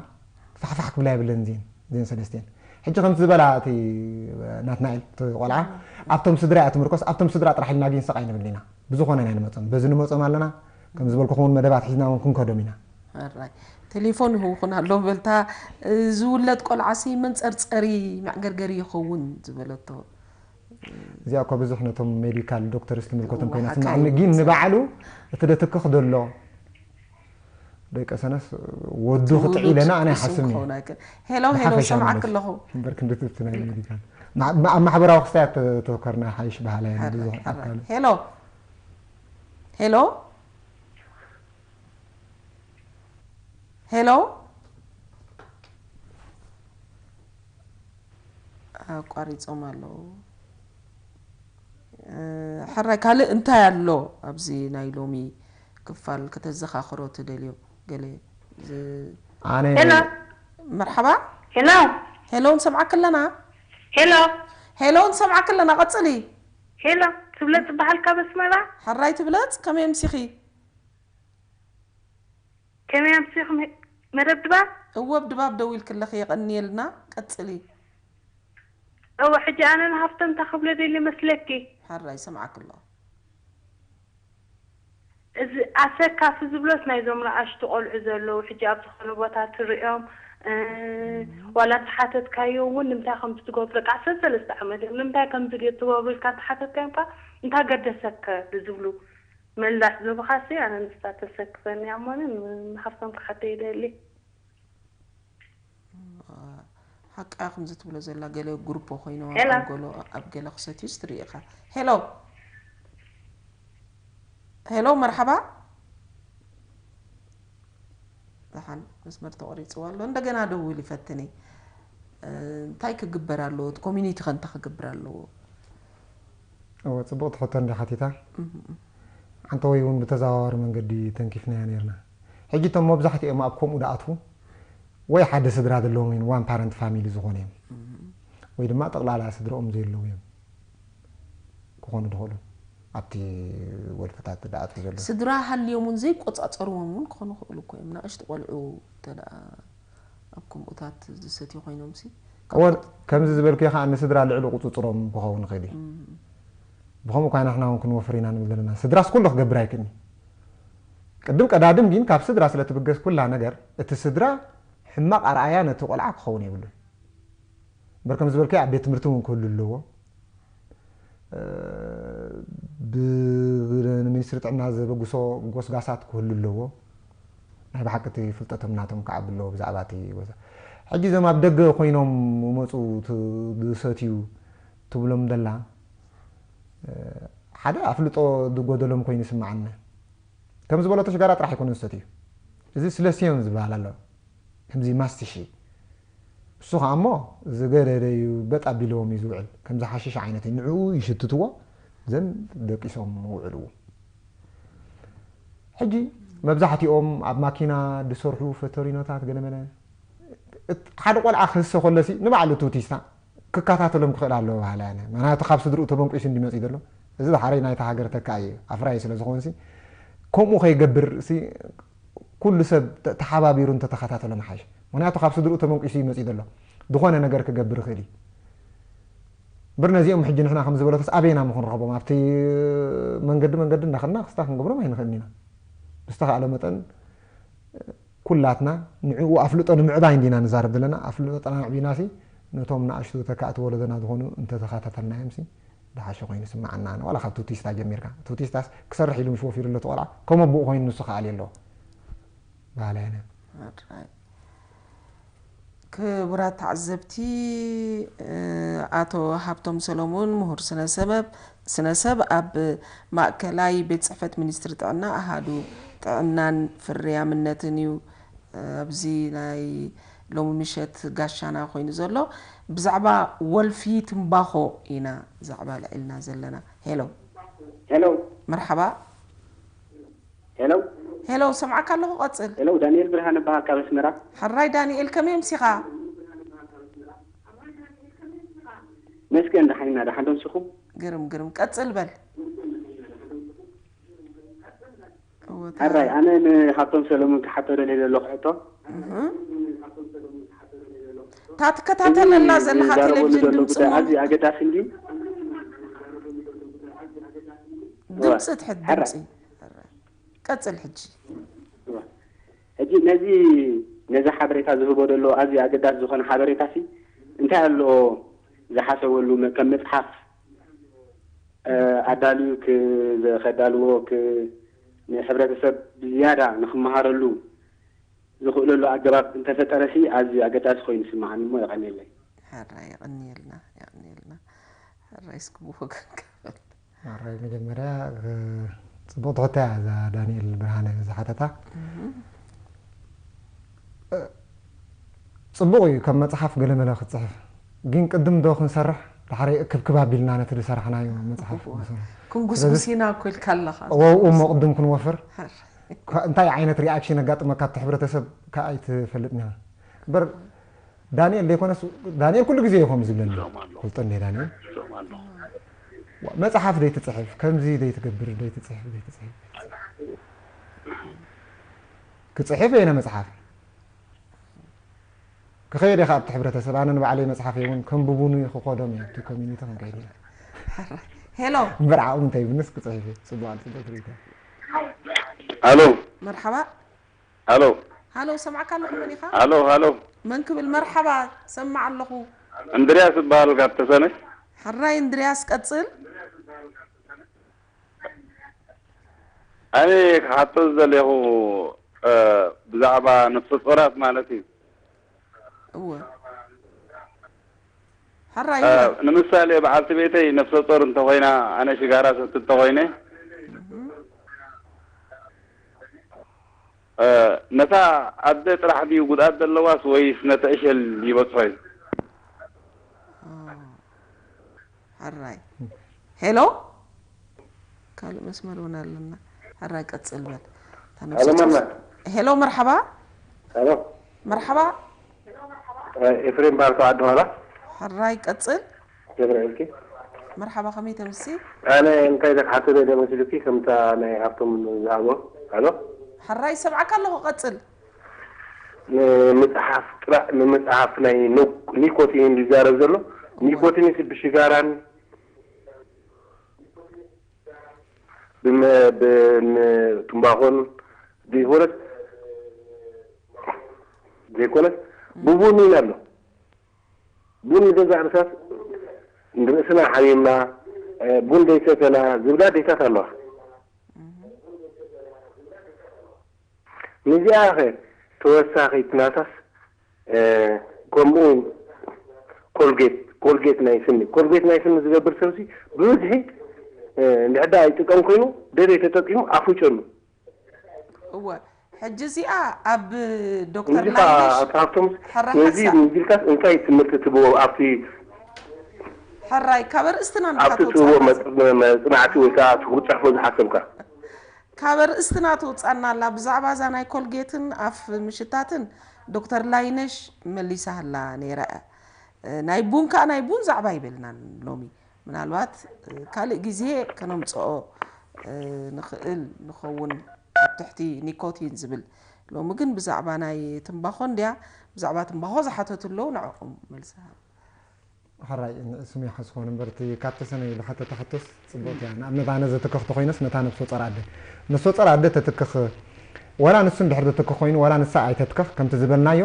ፋሕፋሕ ክብላ የብለን እዚን እዚን ሰለስቲን ሕጂ ከምቲ ዝበላ እቲ ናትናኤል እቲ ቆልዓ ኣብቶም ስድራ እያ ትምርኮስ ኣብቶም ስድራ ጥራሕ ኢልና ግን ስቕ ኣይንብል ኢና ብዝኾነ ኢና ንመፆም በዚ ንመፆም ኣለና ከም ዝበልኩኹም እውን መደባት ሒዝና እውን ክንከዶም ኢና ሕራይ ቴሌፎን ይህውኹን ኣሎ በልታ ዝውለድ ቆልዓሲ መንፀርፀሪ መዕገርገሪ ይኸውን ዝበለቶ እዚኣ እኮ ብዙሕ ነቶም ሜዲካል ዶክተርስ ትምልከቶም ኮይና ትማዓኒ ግን ንባዕሉ እቲ ደትክኽ ደሎ ደቂ ሰነስ ወዱ ክጥዒ ኢለና ኣነ ሓስብ ሄሎ ሄሎ ሰምዓክ ኣለኹ እምበር ክንድትብቲ ናይ ሜዲካል ኣብ ማሕበራዊ ክስታያት ተተኮርና ሓይሽ ባህላ ብዙሕ ኣካል ሄሎ ሄሎ ሄሎ ኣቋሪጾም ኣለዉ ሕራይ ካልእ እንታይ ኣሎ ኣብዚ ናይ ሎሚ ክፋል ከተዘኻኽሮ ትደልዮ ገለ ኣነ ሄሎ መርሓባ ሄሎ ሄሎ ንሰምዓክ ኣለና ሄሎ ሄሎ ንሰምዓክ ኣለና ቀጽሊ ሄሎ ትብለጽ በሃል ካብ ኣስመራ ሕራይ ትብለጽ ከመይ ኣምሲኺ ከመይ ኣምሲኹም መደብ ድባብ እወ ብድባብ ደው ኢልክለኺ የቐንየልና ቀጽሊ እወ ሕጂ ኣነ ንሃፍቶም እንታይ ክብሎ ደሊ መስለኪ ሕራይ ይሰምዓክ ኣሎ እዚ ኣሰካፊ ዝብሎስ ናይዞም ንኣሽቱ ቆልዑ ዘለዉ ሕጂ ኣብ ዝኾነ ቦታ ትሪኦም ዋላ እንተሓተትካዮ እውን ንምንታይ ከምዚ ትገብሩ ደቂ ዓሰርተ ሰለስተ ዓመት እዮም ንምንታይ ከምዚ ትገብሩ ኢልካ እንተሓተትካዮም ከ እንታይ ገደሰከ ዝብሉ መልዳሕ ዝብኻሲ ኣነ ንሳ ተሰክፈኒ እያ እሞኒ ንሃፍቶም ክሓተ ይደሊ ሓቃ ከምዚ ትብሎ ዘላ ገለ ግሩፖ ኮይኖም ሄላ። ኣብ ገሎ ኣብ ገለ ክሰትዩስ ትርኢ ኢኻ ሄሎ ሄሎ መርሓባ ደሓን መስመር ተቆሪፅዋ ኣሎ እንደገና ደውል ይፈትኒ እንታይ ክግበር ኣለዎ እቲ ኮሚኒቲ ከ እንታይ ክግበር ኣለዎ እወ ፅቡቅ ትሕቶ እንዲ ሓቲታ ዓንተወይ እውን ብተዘዋዋሪ መንገዲ ተንኪፍናዮ ነርና ሕጂ እቶም መብዛሕትኦም ኣብ ከምኡ ደኣትዉ ወይ ሓደ ስድራ ዘለዎም እዮም ዋን ፓረንት ፋሚሊ ዝኾነ እዮም ወይ ድማ ጠቕላላ ስድረኦም ዘየለዉ እዮም ክኾኑ ዝኽእሉ ኣብቲ ወልፍታት ደኣትዉ ዘሎ ስድራ ሃልዮም እውን ዘይቆፃፀርዎም እውን ክኾኑ ይኽእሉ እኮ እዮም ናእሽቱ ቆልዑ እንተ ደኣ ኣብ ከምኡታት ዝሰትዩ ኮይኖም ሲ እወ ከምዚ ዝበልኩዮ ከዓ ንስድራ ልዕሊ ቁፅፅሮም ክኸውን ይኽእል እዩ ብኸምኡ ከዓ ንሕና እውን ክንወፍር ኢና ንብል ዘለና ስድራስ ኩሉ ክገብር ኣይክእልን እዩ ቅድም ቀዳድም ግን ካብ ስድራ ስለ ትብገስ ኩላ ነገር፣ እቲ ስድራ ሕማቕ ኣርኣያ ነቲ ቆልዓ ክኸውን የብሉን። እምበር ከም ዝበልካዮ ኣብ ቤት ትምህርቲ እውን ክህሉ ኣለዎ። እ፣ ብ-፣ ንሚኒስትሪ ጥዕና ዘበግሶ ጎስጋሳት ክህሉ ኣለዎ። ናይ ብሓቂ እቲ ፍልጠቶም ናቶም ክዓቢ ኣለዎ ብዛዕባ እቲ ጎሳ። ሕጂ እዞም ኣብ ደገ ኮይኖም መፁ ት-፣ ዝሰትዩ ትብሎም ደላ፣ እ፣ ሓደ ኣፍልጦ ዝጎደሎም ኮይኑ ይስምዓኒ። ከም ዝበለቶ ሽጋራ ጥራሕ ኣይኮነን ዝሰትዩ። እዚ ስለስዮን ዝበሃል ኣሎ። ከምዚ ማስቲሺ። እሱ ኸዓ እሞ ዝገደደ እዩ፣ በጥ ኣቢልዎም እዩ ዝውዕል። ከምዚ ሓሽሽ ዓይነት እዩ። ንዕኡ ይሽትትዎ፣ ዘን ደቂሶም ውዕልዎ። ሕጂ መብዛሕትኦም ኣብ ማኪና ዝሰርሑ ፈተሪኖታት ገለመለ፣ እት-፣ ሓደ ቆልዓ ክህሰ ከሎሲ ንባዕሉ እቲ ኣውቲስታ ክከታተሎም ክኽእል ኣለዎ በሃላይ ኣነ። ምኽንያቱ ካብ ስድርኡ ተበንቂሱ እንዲመፅእ ዘሎ። እዚ ዳሕራይ ናይታ ሃገር ተካኢ እዩ። ኣፍራዪ ስለ ዝኾንሲ ከምኡ ከይገብር ሲ ኩሉ ሰብ ተ-፣ ተሓባቢሩ እንተተኸታተሎ ምሓሽ። ምኽንያቱ ካብ ስድርኡ ተበንቂሱ እዩ መፂኡ ዘሎ። ዝኾነ ነገር ክገብር ይኽእል እዩ። እምበር ነዚኦም ሕጂ ንሕና ከም ዝበለቶስ ኣበይና ምኹን ረኽቦም? ኣብቲ መንገዲ መንገዲ እንዳኸድና ክስታ ክንገብሮም ኣይንኽእልን ኢና። ብዝተኻእለ መጠን ኩላትና ንዕኡ ኣፍልጦ ንምዕባይ እንዲና ንዛረብ ዘለና። ኣፍልጦና ኣዕቢናሲ ነቶም ንኣሽቱ ተካእቲ ወለዶና ዝኾኑ እንተተኸታተልናዮምሲ ዝሓሸ ኮይኑ ይስምዓና። ኣነ ዋላ ካብ ቱቲስታ ጀሚርካ፣ ቱቲስታስ ክሰርሕ ኢሉ ምስ ወፊሩ ኣሎ እቲ ቆልዓ፣ ከም ኣቦኡ ኮይኑ ንሱ ክኣልዮ ኣለዎ በሃላይ ኣነ። ኣድራይ። ክቡራት ተዓዘብቲ፣ እ፣ ኣቶ ሃብቶም ሰሎሙን ምሁር ስነ ሰበብ፣ ስነ ሰብ ኣብ ማእከላይ ቤት ጽሕፈት ሚኒስትሪ ጥዕና ኣሃዱ ጥዕናን ፍርያምነትን እዩ። ኣብዚ ናይ ሎሚ ምሸት ጋሻና ኮይኑ ዘሎ ብዛዕባ ወልፊ ትምባኾ ኢና ዛዕባ ኣልዒልና ዘለና። ሄሎ። ሄሎ። መርሓባ። ሄሎ። ሄሎ፣ ሰምዓካ ኣለኹ፣ ቀጽል። ሄሎ፣ ዳንኤል ብርሃነ እበሃል ካብ ኣስመራ። ሕራይ ዳንኤል፣ ከመይ ኣምሲኻ? መስገን፣ ደሓን ኢና፣ ደሓን ዶ ኣምሲኹም? ግርም፣ ግርም፣ ቀጽል በል። እወ፣ ታ- ሕራይ፣ ኣነ ንሃብቶም ሰለሙን ክሓቶ ደልየ ዘለኹ ሕቶ። እህ። እታ ትከታተለላ እዚ ዘለኻ ዝዛረበሉ ቴሌቪዥን ዘሎ ድምፂ ጉዳይ እሞ ኣዝዩ ኣገዳሲ እንድዩ። ድምፂ ትሕት ሕራይ። ድምፂ። ቀፅል ሕጂ። እዋ። ሕጂ ነዚ፣ ነዚ ሓበሬታ ዝህቦ ዘሎ ኣዝዩ ኣገዳሲ ዝኾነ ሓበሬታ ሲ እንታይ ኣለዎ ዝሓሰበሉ መ-፣ ከም መፅሓፍ፣ እ፣ ኣዳልዩ ክ-፣ ዘ-፣ ከዳልዎ ክ-፣ ንሕብረተሰብ ብዝያዳ ንክመሃረሉ ዝኽእለሉ ኣገባብ እንተፈጠረ ሲ ኣዝዩ ኣገዳሲ ኮይኑ ይስምዓኒ እሞ የቐንየለይ። ሕራይ የቐንየልና፣ የቐንየልና። ሕራይ እስኪ ብወገንካ በል። ሕራይ መጀመርያ፣ እ፣ ጽቡቕቲ ሕቶ እያ እዛ ዳንኤል ብርሃነ ዝሓተታ። እህ። እ፣ ጽቡቕ እዩ ከም መጽሓፍ ገለመለ ክትጽሕፍ። ግን ቅድም ዶ ክንሰርሕ፣ ዳሕራይ እክብክብ ኣቢልና ነቲ ዝሰራሕናዮ መጽሓፍ እዋ። ክንጉስጉስ ስለዚ ኢና እኮ ኢልካ ኣለኻ። ወብኡ እሞ ቅድም ክንወፍር። ሕራይ። ካ-፣ እንታይ ዓይነት ሪኣክሽን ኣጋጥመካ ኣብቲ ሕብረተሰብ ከኣ ኣይትፈልጥን ኢኻ። እምበር ዳንኤል ዘይኮነስ፣ ዳንኤል ኩሉ ግዜ እዩ ከምኡ ዝብለኒ። ይሰማሉ። ፈልጦ እንደ ዳንኤል። ይሰማሉ። ዋ፣ መጽሓፍ ዘይትጽሕፍ፣ ከምዚ ዘይትገብር፣ ዘይትጽሕፍ፣ ዘይትጽሕፍ። ክጽሕፍ እየ መጽሓፍ። ክኸይድ እየ ኣብቲ ሕብረተሰብ፣ ኣነ ንባዕለይ መጽሓፍ እውን ከንብቡኒ ክኸዶም እየ፣ ኣብቲ ኮሚኒቲ ክንከይድ ኢና። ሄሎ። እምበር ዓቕሚ እንተይብንስ ክጽሕፍ እየ። ጽቡቕ፣ ጽቡቕ ትርኢት እያ። ኣሎ። መርሓባ። ኣሎ። ሃሎ፣ ሰማዕካ ኣለኹ፣ መን ኢኻ? ሃሎ፣ ሃሎ። መን ክብል? መርሓባ፣ ሰማዕ ኣለኹ። እንድርያስ እበሃል ካብ ተሰነይ። ሕራይ እንድርያስ፣ ቀጽል። ኣነ ክሓቶ ዝደለኹ፣ እ፣ ብዛዕባ ነፍሰ ጾራት ማለት እዩ። እወ። ሕራይ እ፣ እወ። ንምሳሌ በዓልቲ ቤተይ ነፍሰ ጾር እንተኾይና፣ ኣነ ሽጋራ ሰቲ እንተኾይነ፣ እህ። እ፣ ነታ ኣደ ጥራሕ ድዩ ጉድኣት ዘለዋስ ወይስ ነቲ ዕሸል ይበጽሖ እዩ? ኦ፣ ሕራይ። ሄሎ? ካልእ መስመር እውን ኣለና። ሕራይ ቀጽል በል። እታ ሄሎ፣ ነፍሰ ጡር መርመር። ሄሎ፣ መርሓባ። ሄሎ። መርሓባ። እ፣ ኤፍሬም ባርኮ ዓዲ ኋላ። ሕራይ ቀጽል። ገብረ ዕልኪ። መርሓባ፣ ከመይ ተምሲ? ኣነ እንታይ ኢለ ክሓቶ ደልየ መሲሉኪ፣ ከምታ ናይ ሃብቶም ዝሃቦ። ሄሎ? ሕራይ፣ ይሰምዓካ ኣለኹ፣ ቀጽል። ንምጽሓፍ ጥራ-፣ ንምጽሓፍ ናይ ኖ-፣ ኒኮቲን ዝዛረብ ዘሎ። እወ። ኒኮቲንስ ብሽጋራን ብመ-፣ ብን-፣ ትምባኾን ዘይኮነስ ዘይኮነስ ብቡን ኢለ ኣሎ። ቡን ንገዛእ ርእሳስ ንርእስና ሓሚምና፣ ቡን ዘይሰተና ዝብላ ኣዴታት ኣለዋ። ንዚኣ ኸ ተወሳኺት ናታስ፣ ከምኡ ኮልጌት፣ ኮልጌት ናይ ስኒ፣ ኮልጌት ናይ ስኒ ዝገብር ሰብሲ ብብዝሒ፣ እንድሕዳ ኣይጥቀም ኮይኑ፣ ደለይ ተጠቂሙ ኣፉጨሉ። እወ፣ ሕጂ እዚኣ ኣብ ዶክተር ላይነሽ ካብቶም ነዚ ንዚልካስ እንታይ ትምህርቲ ትብዎ ኣብቲ ሕራይ ካብ ኣርእስትና ኣብቲ ትብዎ መጽናዕቲ ወይ ከዓ ትጽሕፎ ዝሓሰብካ? ካብ ኣርእስትና ትውጻና ኣላ። ብዛዕባ እዛ ናይ ኮልጌትን ኣፍ ምሽታትን ዶክተር ላይነሽ መሊሳላ ነይራ እያ። ናይ ቡን ከዓ ናይ ቡን ዛዕባ ይበልናን ሎሚ። ምናልባት ካልእ ግዜ ከነምጽኦ ንኽእል ንኸውን ኣብ ትሕቲ ኒኮቲን ዝብል። ሎሚ ግን ብዛዕባ ናይ ትምባኾ እንድያ፣ ብዛዕባ ትምባኾ ዝሓተቱ ኣለዉ፣ ንዕኦም መልሲ ሃብ። ሕራይ ንእስም ይሓስኾን እምበር እቲ ካብ ተሰነይ ዝሓተተ ሕቶስ ጽቡቕቲ እያ። ንኣብነት ኣነ ዘትክኽ ተኾይነስ ነታ ነብሶ ጸር ኣደ ነብሶ ጸር ኣደ ተትክኽ ወላ ንሱ እንድሕር ዘትክኽ ኮይኑ ወላ ንሳ ኣይተትክኽ ከምቲ ዝበልናዮ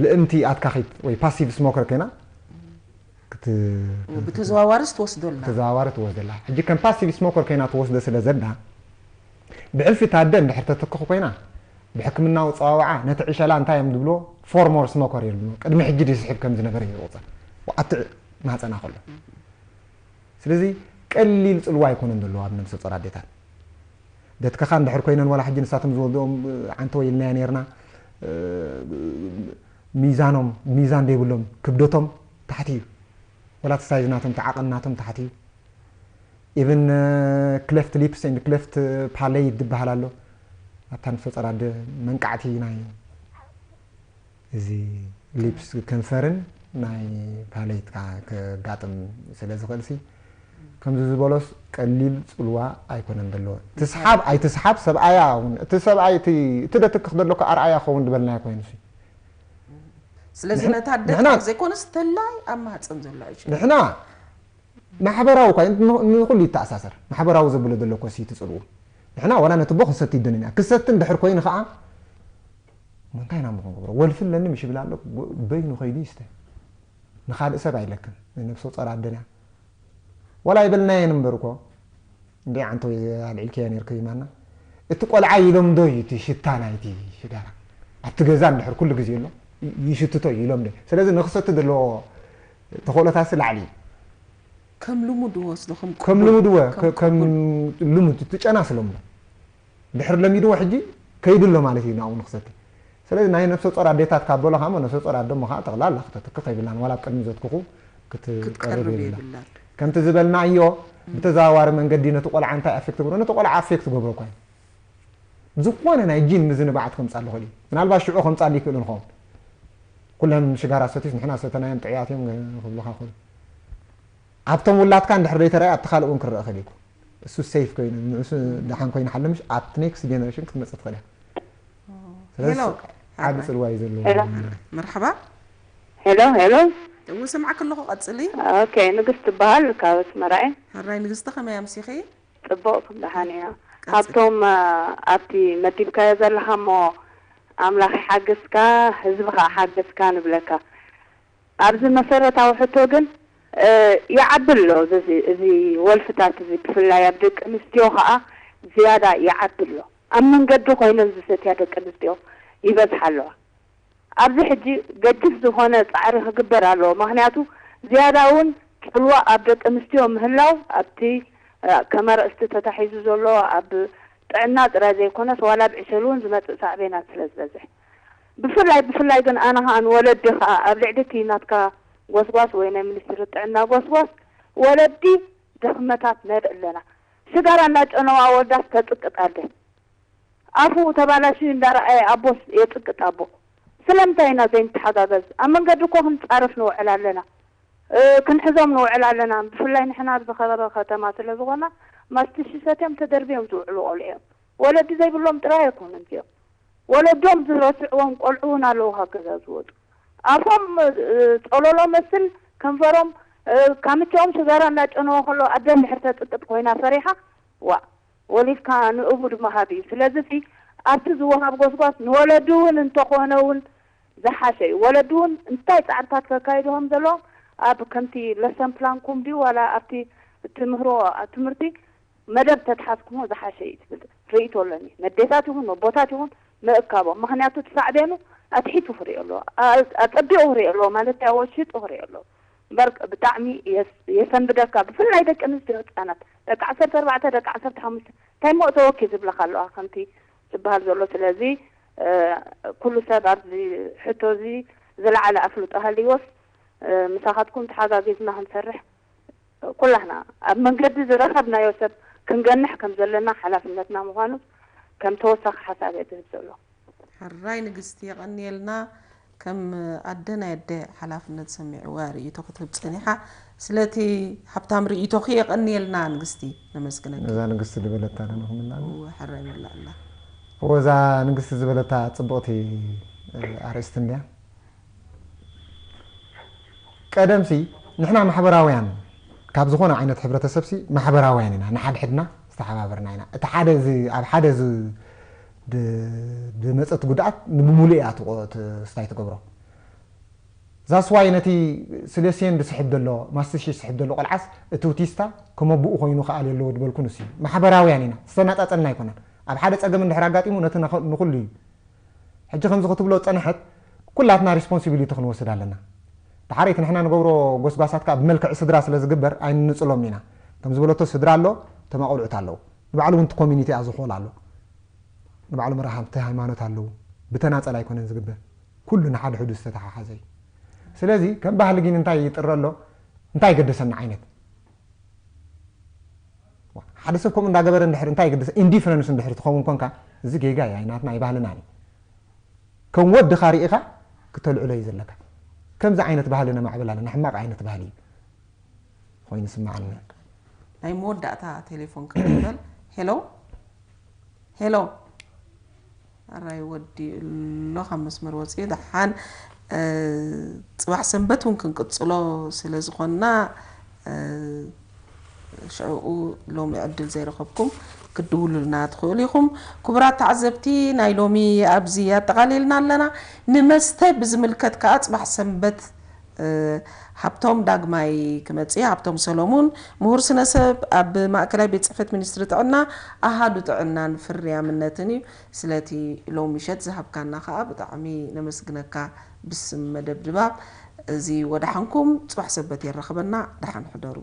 ልእምቲ ኣትካኺት ወይ ፓሲቭ ስሞከር ኮይና ብተዘዋዋሪ ትወስዶ ኣላ። ተዘዋዋሪ ትወስዶ ኣላ። ሕጂ ከም ፓሲቭ ስሞከር ኮይና ትወስዶ ስለ ዘላ ብሕልፊ ታደ እንድሕር ተትክኽ ኮይና ብሕክምናዊ ጸዋውዓ ነቲ ዕሸላ እንታይ እዮም ዝብልዎ ፎርሞር ስሞከር እዮም ዝብልዎ። ቅድሚ ሕጂ ድዩ ስሒብ ከም ዝነበረ እዩ ዝቑጸር ኣቲ ማህጸና ከሎ። ስለዚ ቀሊል ጽልዋ ኣይኮነን ዘለዎ ኣብ ነብሰ ጾር ኣዴታት። ደትከኻ እንድሕር ኮይነን ዋላ ሕጂ ንሳቶም ዝወልድኦም ዓንተወ ኢልናዮ ነርና። ሚዛኖም ሚዛን ዘይብሎም ክብደቶም ታሕቲ እዩ። ወላ እቲ ሳይዝ ናቶም እቲ ዓቐን ናቶም ታሕቲ እዩ። ኢቭን ክለፍት ሊፕስ ኤንድ ክለፍት ፓሌት ዝበሃል ኣሎ። ኣብታ ንሶ ጸራድ መንቃዕቲ ናይ እዚ ሊፕስ ከንፈርን ናይ ፓሌት ከጋጥም ስለ ዝኽእል ሲ ከምዚ ዝበሎስ ቀሊል ጽልዋ ኣይኮነን ዘለዎ። ትስሓብ ኣይትስሓብ ሰብኣያ እውን እቲ ሰብኣይ እቲ እቲ ደትክኽ ዘሎ እኮ ኣርኣያ ክኸውን ዝበልናዮ ኮይኑ ሲ ስለዚ ነታ ደትክኽ ዘይኮነስ ተላይ ኣብ ማህፀን ዘሎ ኣይችል ንሕና ማሕበራዊ እኳ ንኹሉ ይተኣሳሰር። ማሕበራዊ ዘብሎ ዘሎ እኮ ሲ ትጽልኡ ንሕና ዋላ ነቲ ቦ ክንሰቲ ይደንን ኢና። ክሰቲ እንድሕር ኮይኑ ከዓ እሞ እንታይ ኢና እሞ ክንገብሮ? ወልፊ ኣለኒ ምሽ ይብል ኣሎ። በይኑ ከይዱ ይስተ። ንኻልእ ሰብ ኣይለክን። ንነብሰ ጾር ኣደን እያ። ዋላ ኣይበልናየን እምበር እኮ እንደ ዓንተ ወይ ኣልዒልክያ ነርክ ይማና እቲ ቆልዓ ይለምዶ እዩ እቲ ሽታ ናይቲ ሽጋራ ኣብቲ ገዛ እንድሕር ኩሉ ግዜ ኣሎ ይሽትቶ እዩ ይለምዶ። ስለዚ ንኽሰቲ ዘለዎ ተኽእሎታት ላዕሊ እዩ። ከም ልሙድ ወስዶ ከም ከም ልሙድ ወ ከም ልሙድ እቲ ጨና ስለምዶ ድሕር ለሚድዎ ሕጂ ከይዱ ኣሎ ማለት እዩ ናብኡ ንክሰቲ። ስለዚ ናይ ነፍሰ ጾር ኣዴታት ካብ በሎ ከሞ ነፍሰ ጾር ኣደ እሞ ከዓ ጠቕላላ ክተትክኽ የብላን ዋላ ኣብ ቅድሚ ዘትክኹ ክትቀርብ የብላ። ከምቲ ዝበልናዮ ብተዘዋዋሪ መንገዲ ነቲ ቆልዓ እንታይ ኣፌክት ገብሮ ነቲ ቆልዓ ኣፌክት ገብሮ እኳ እዩ። ዝኾነ ናይ ጂን ምዝንባዓት ከምፃሉ ይኽእል እዩ። ምናልባት ሽዑ ከምፃሉ ይክእል ንኸውን ኩለን ሽጋራ ሰትዩስ ንሕና ሰተናዮም ጥዕያት እዮም ክብሉካ ይኽእሉ። ኣብቶም ውላድካ እንድሕር ዘይተረኣየ ኣብቲ ካልእ እውን ክረአ ይኽእል እዩ። እሱ ሴፍ ኮይኑ ንእሱ ደሓን ኮይኑ ሓለ ምሽ ኣብቲ ኔክስት ጀነሬሽን ክትመፅእ ትኽእል እያ። ስለዚ ዓቢ ፅልዋ እዩ ዘለዎ። መርሓባ። ሄሎ ሄሎ። እው ስምዓክ ኣለኹ ቀፅሊ። ኦኬ ንግስቲ ትበሃል ካብ ኣስመራ እየ። ሕራይ ንግስቲ ከመይ ኣምሲኺ? ፅቡቕ ደሓን እያ። ካብቶም ኣብቲ መዲብካዮ ዘለኻ እሞ ኣምላኽ ይሓግዝካ ህዝቢ ከዓ ሓግዝካ ንብለካ። ኣብዚ መሰረታዊ ሕቶ ግን ይዓቢ ኣሎ እዚ ወልፍታት እዚ ብፍላይ ኣብ ደቂ ኣንስትዮ ከዓ ዝያዳ ይዓቢ ኣሎ። ኣብ መንገዲ ኮይነን ዝሰትያ ደቂ ኣንስትዮ ይበዝሓ ኣለዋ። ኣብዚ ሕጂ ገድፍ ዝኾነ ፃዕሪ ክግበር ኣለዎ። ምክንያቱ ዝያዳ እውን ፅልዋ ኣብ ደቂ ኣንስትዮ ምህላው ኣብቲ ከም ኣርእስቲ ተታሒዙ ዘሎ ኣብ ጥዕና ጥራይ ዘይኮነስ ዋላ ኣብ ዕሸል እውን ዝመፅእ ሳዕቤናት ስለ ዝበዝሕ ብፍላይ ብፍላይ ግን ኣነ ከዓ ንወለዲ ከዓ ኣብ ልዕሊ እቲ ናትካ ጎስጓስ ወይ ናይ ሚኒስትሪ ጥዕና ጎስጓስ ወለዲ ድኽመታት ነርኢ ኣለና። ሽጋራ እናጨነዋ ኣወዳት ተፅቅጥ ኣደ ኣፉ ተባላሽዩ እንዳረኣየ ኣቦስ የፅቅጥ ኣቦ። ስለምንታይ ኢና ዘይንተሓጋገዝ? ኣብ መንገዲ እኮ ክንፃረፍ ንውዕል ኣለና። ክንሕዞም ንውዕል ኣለና። ብፍላይ ንሕና ኣብ ዝኸበበ ከተማ ስለ ዝኾና ማስትሽ ሰትዮም ተደርብዮም ዝውዕሉ ቆልዑ እዮም። ወለዲ ዘይብሎም ጥራይ ኣይኮኑን እዚኦም። ወለዶም ዝረስዕዎም ቆልዑ እውን ኣለዉ ካብ ገዛ ዝወፁ። ኣፎም ጸሎሎ መስል ከንፈሮም ካምቸኦም ሽጋራ እንዳጨነወ ከሎ ኣደ እንድሕር ተጥቅጥ ኮይና ፈሪሓ ዋእ ወሊድካ ንእቡ ድማ ሃብ እዩ። ስለዚ ሲ ኣብቲ ዝወሃብ ጎስጓስ ንወለዲ እውን እንተኾነ እውን ዝሓሸ እዩ። ወለዲ እውን እንታይ ጻዕርታት ከካይዱ ከም ዘለዎም ኣብ ከምቲ ለሰን ፕላንኩም ድዩ ዋላ ኣብቲ ትምህሮ ትምህርቲ መደብ ተትሓዝኩሞ ዝሓሸ እዩ ዝብል ርእይቶ ኣለኒ። መዴታት ይኹን መቦታት ይኹን ምእካቦም። ምኽንያቱ እቲ ሳዕቤኑ ኣትሒቱ ክሪኦ ኣለዎ፣ ኣ- ኣጸቢቑ ክሪኦ ኣለዎ ማለት ኣወሽጡ ክሪኦ ኣለዎ። እምበር ብጣዕሚ የስ- የሰንብደካ፣ ብፍላይ ደቂ ኣንስትዮ ህጻናት፣ ደቂ ዓሰርተ ኣርባዕተ፣ ደቂ ዓሰርተ ሓሙሽተ እንታይ ሞ ተወኪ ዝብለካ ኣለዋ ከምቲ ዝበሃል ዘሎ። ስለዚ ኩሉ ሰብ ኣብዚ ሕቶ እዚ ዝለዓለ ኣፍልጦ ሃልይዎስ ምሳኻትኩም ተሓጋጊዝና ክንሰርሕ ኩላህና ኣብ መንገዲ ዝረኸብናዮ ሰብ ክንገንሕ ከም ዘለና ሓላፍነትና ምዃኑ ከም ተወሳኺ ሓሳብ እየ ዝህብ ዘሎ። ሕራይ ንግስቲ የቐንየልና። ከም ኣደ ናይ ኣደ ሓላፍነት ሰሚዕዋ ርእይቶ ክትህብ ጸኒሓ። ስለቲ ሃብታም ርእይቶኺ የቐንየልና ንግስቲ። ነመስግነኪ። ነዛ ንግስቲ ዝበለታ ዶ ንኽምልኣሉ? እወ፣ ሕራይ መላእላ። እወ፣ እዛ ንግስቲ ዝበለታ ጽብቕቲ ኣርእስቲ እንድያ። ቀደምሲ ንሕና ማሕበራውያን ካብ ዝኾነ ዓይነት ሕብረተሰብሲ ማሕበራውያን ኢና፣ ንሓድሕድና ዝተሓባበርና ኢና። እቲ ሓደ ዝ- ኣብ ሓደ ዝ- ድ- ድመፀት ጉድኣት ንምሉእ እያ ትቆ- ት- ስታይ ትገብሮ። ዛስዋይ ነቲ ስሌስየን ዝስሕብ ዘሎ ማስትሽ ዝስሕብ ዘሎ ቆልዓስ እቲ ውቲስታ ከመብኡ ኮይኑ ክኣል የለዎ ድበልኩ ንሱ እዩ። ማሕበራውያን ኢና፣ ዝተናፃፀልና ኣይኮነን። ኣብ ሓደ ፀገም እንድሕር ኣጋጢሙ ነቲ ነኸ- ንኹሉ እዩ። ሕጂ ከምዚ ክትብሎ ዝፀንሐት ኩላትና ሪስፖንሲቢሊቲ ክንወስድ ኣለና። ድሓር እቲ ንሕና ንገብሮ ጎስጓሳት ከዓ ብመልክዕ ስድራ ስለ ዝግበር ኣይንንፅሎም ኢና። ከም ዝበለቶ ስድራ ኣሎ፣ እቶም ኣቆልዑት ኣለዉ። ንባዕሉ እውን እቲ ኮሚኒቲ ኣዝኾል ኣሎ። ንባዕሉ መራሕቲ ሃይማኖት ኣለዉ። ብተናፀል ኣይኮነን ዝግበር። ኩሉ ንሓድሕዱ ዝተተሓሓዘ እዩ። ስለዚ ከም ባህሊ ግን እንታይ ይጥረ ኣሎ? እንታይ ይገደሰና ዓይነት ሓደ ሰብ ከምኡ እንዳገበረ እንድሕር እንታይ ይግድስ ኢንዲፍረንስ እንድሕር ትኸውን ኮንካ እዚ ጌጋ እያ ናትና ኣይባህልና እዩ ከም ወድኻ ርኢኻ ክተልዕሎ እዩ ዘለካ ከምዚ ዓይነት ባህሊ ነማዕብል ኣለና ሕማቕ ዓይነት ባህሊ እዩ ኮይኑ ስማዓኒ ናይ መወዳእታ ቴሌፎን ክንበል ሄሎ ሄሎ ኣራይ ወዲኡ ኣሎ ካብ መስመር ወፂኡ ደሓን ፅባሕ ሰንበት እውን ክንቅፅሎ ስለ ዝኾንና ሽዕኡ ሎሚ ዕድል ዘይረኸብኩም ክትድውሉልና ትኽእሉ ኢኹም። ክቡራት ተዓዘብቲ ናይ ሎሚ ኣብዚ ኣጠቓሊልና ኣለና። ንመስተ ብዝምልከት ከዓ ፅባሕ ሰንበት ሃብቶም ዳግማይ ክመፅእ ሃብቶም ሰሎሙን ምሁር ስነ ሰብ ኣብ ማእከላይ ቤት ፅሕፈት ሚኒስትሪ ጥዕና ኣሃዱ ጥዕናን ፍርያምነትን እዩ። ስለቲ ሎሚ ምሸት ዝሃብካና ከዓ ብጣዕሚ ነመስግነካ ብስም መደብ ድባብ። እዚ ወዳሓንኩም ፅባሕ ሰበት የራኽበና። ደሓን ሕደሩ።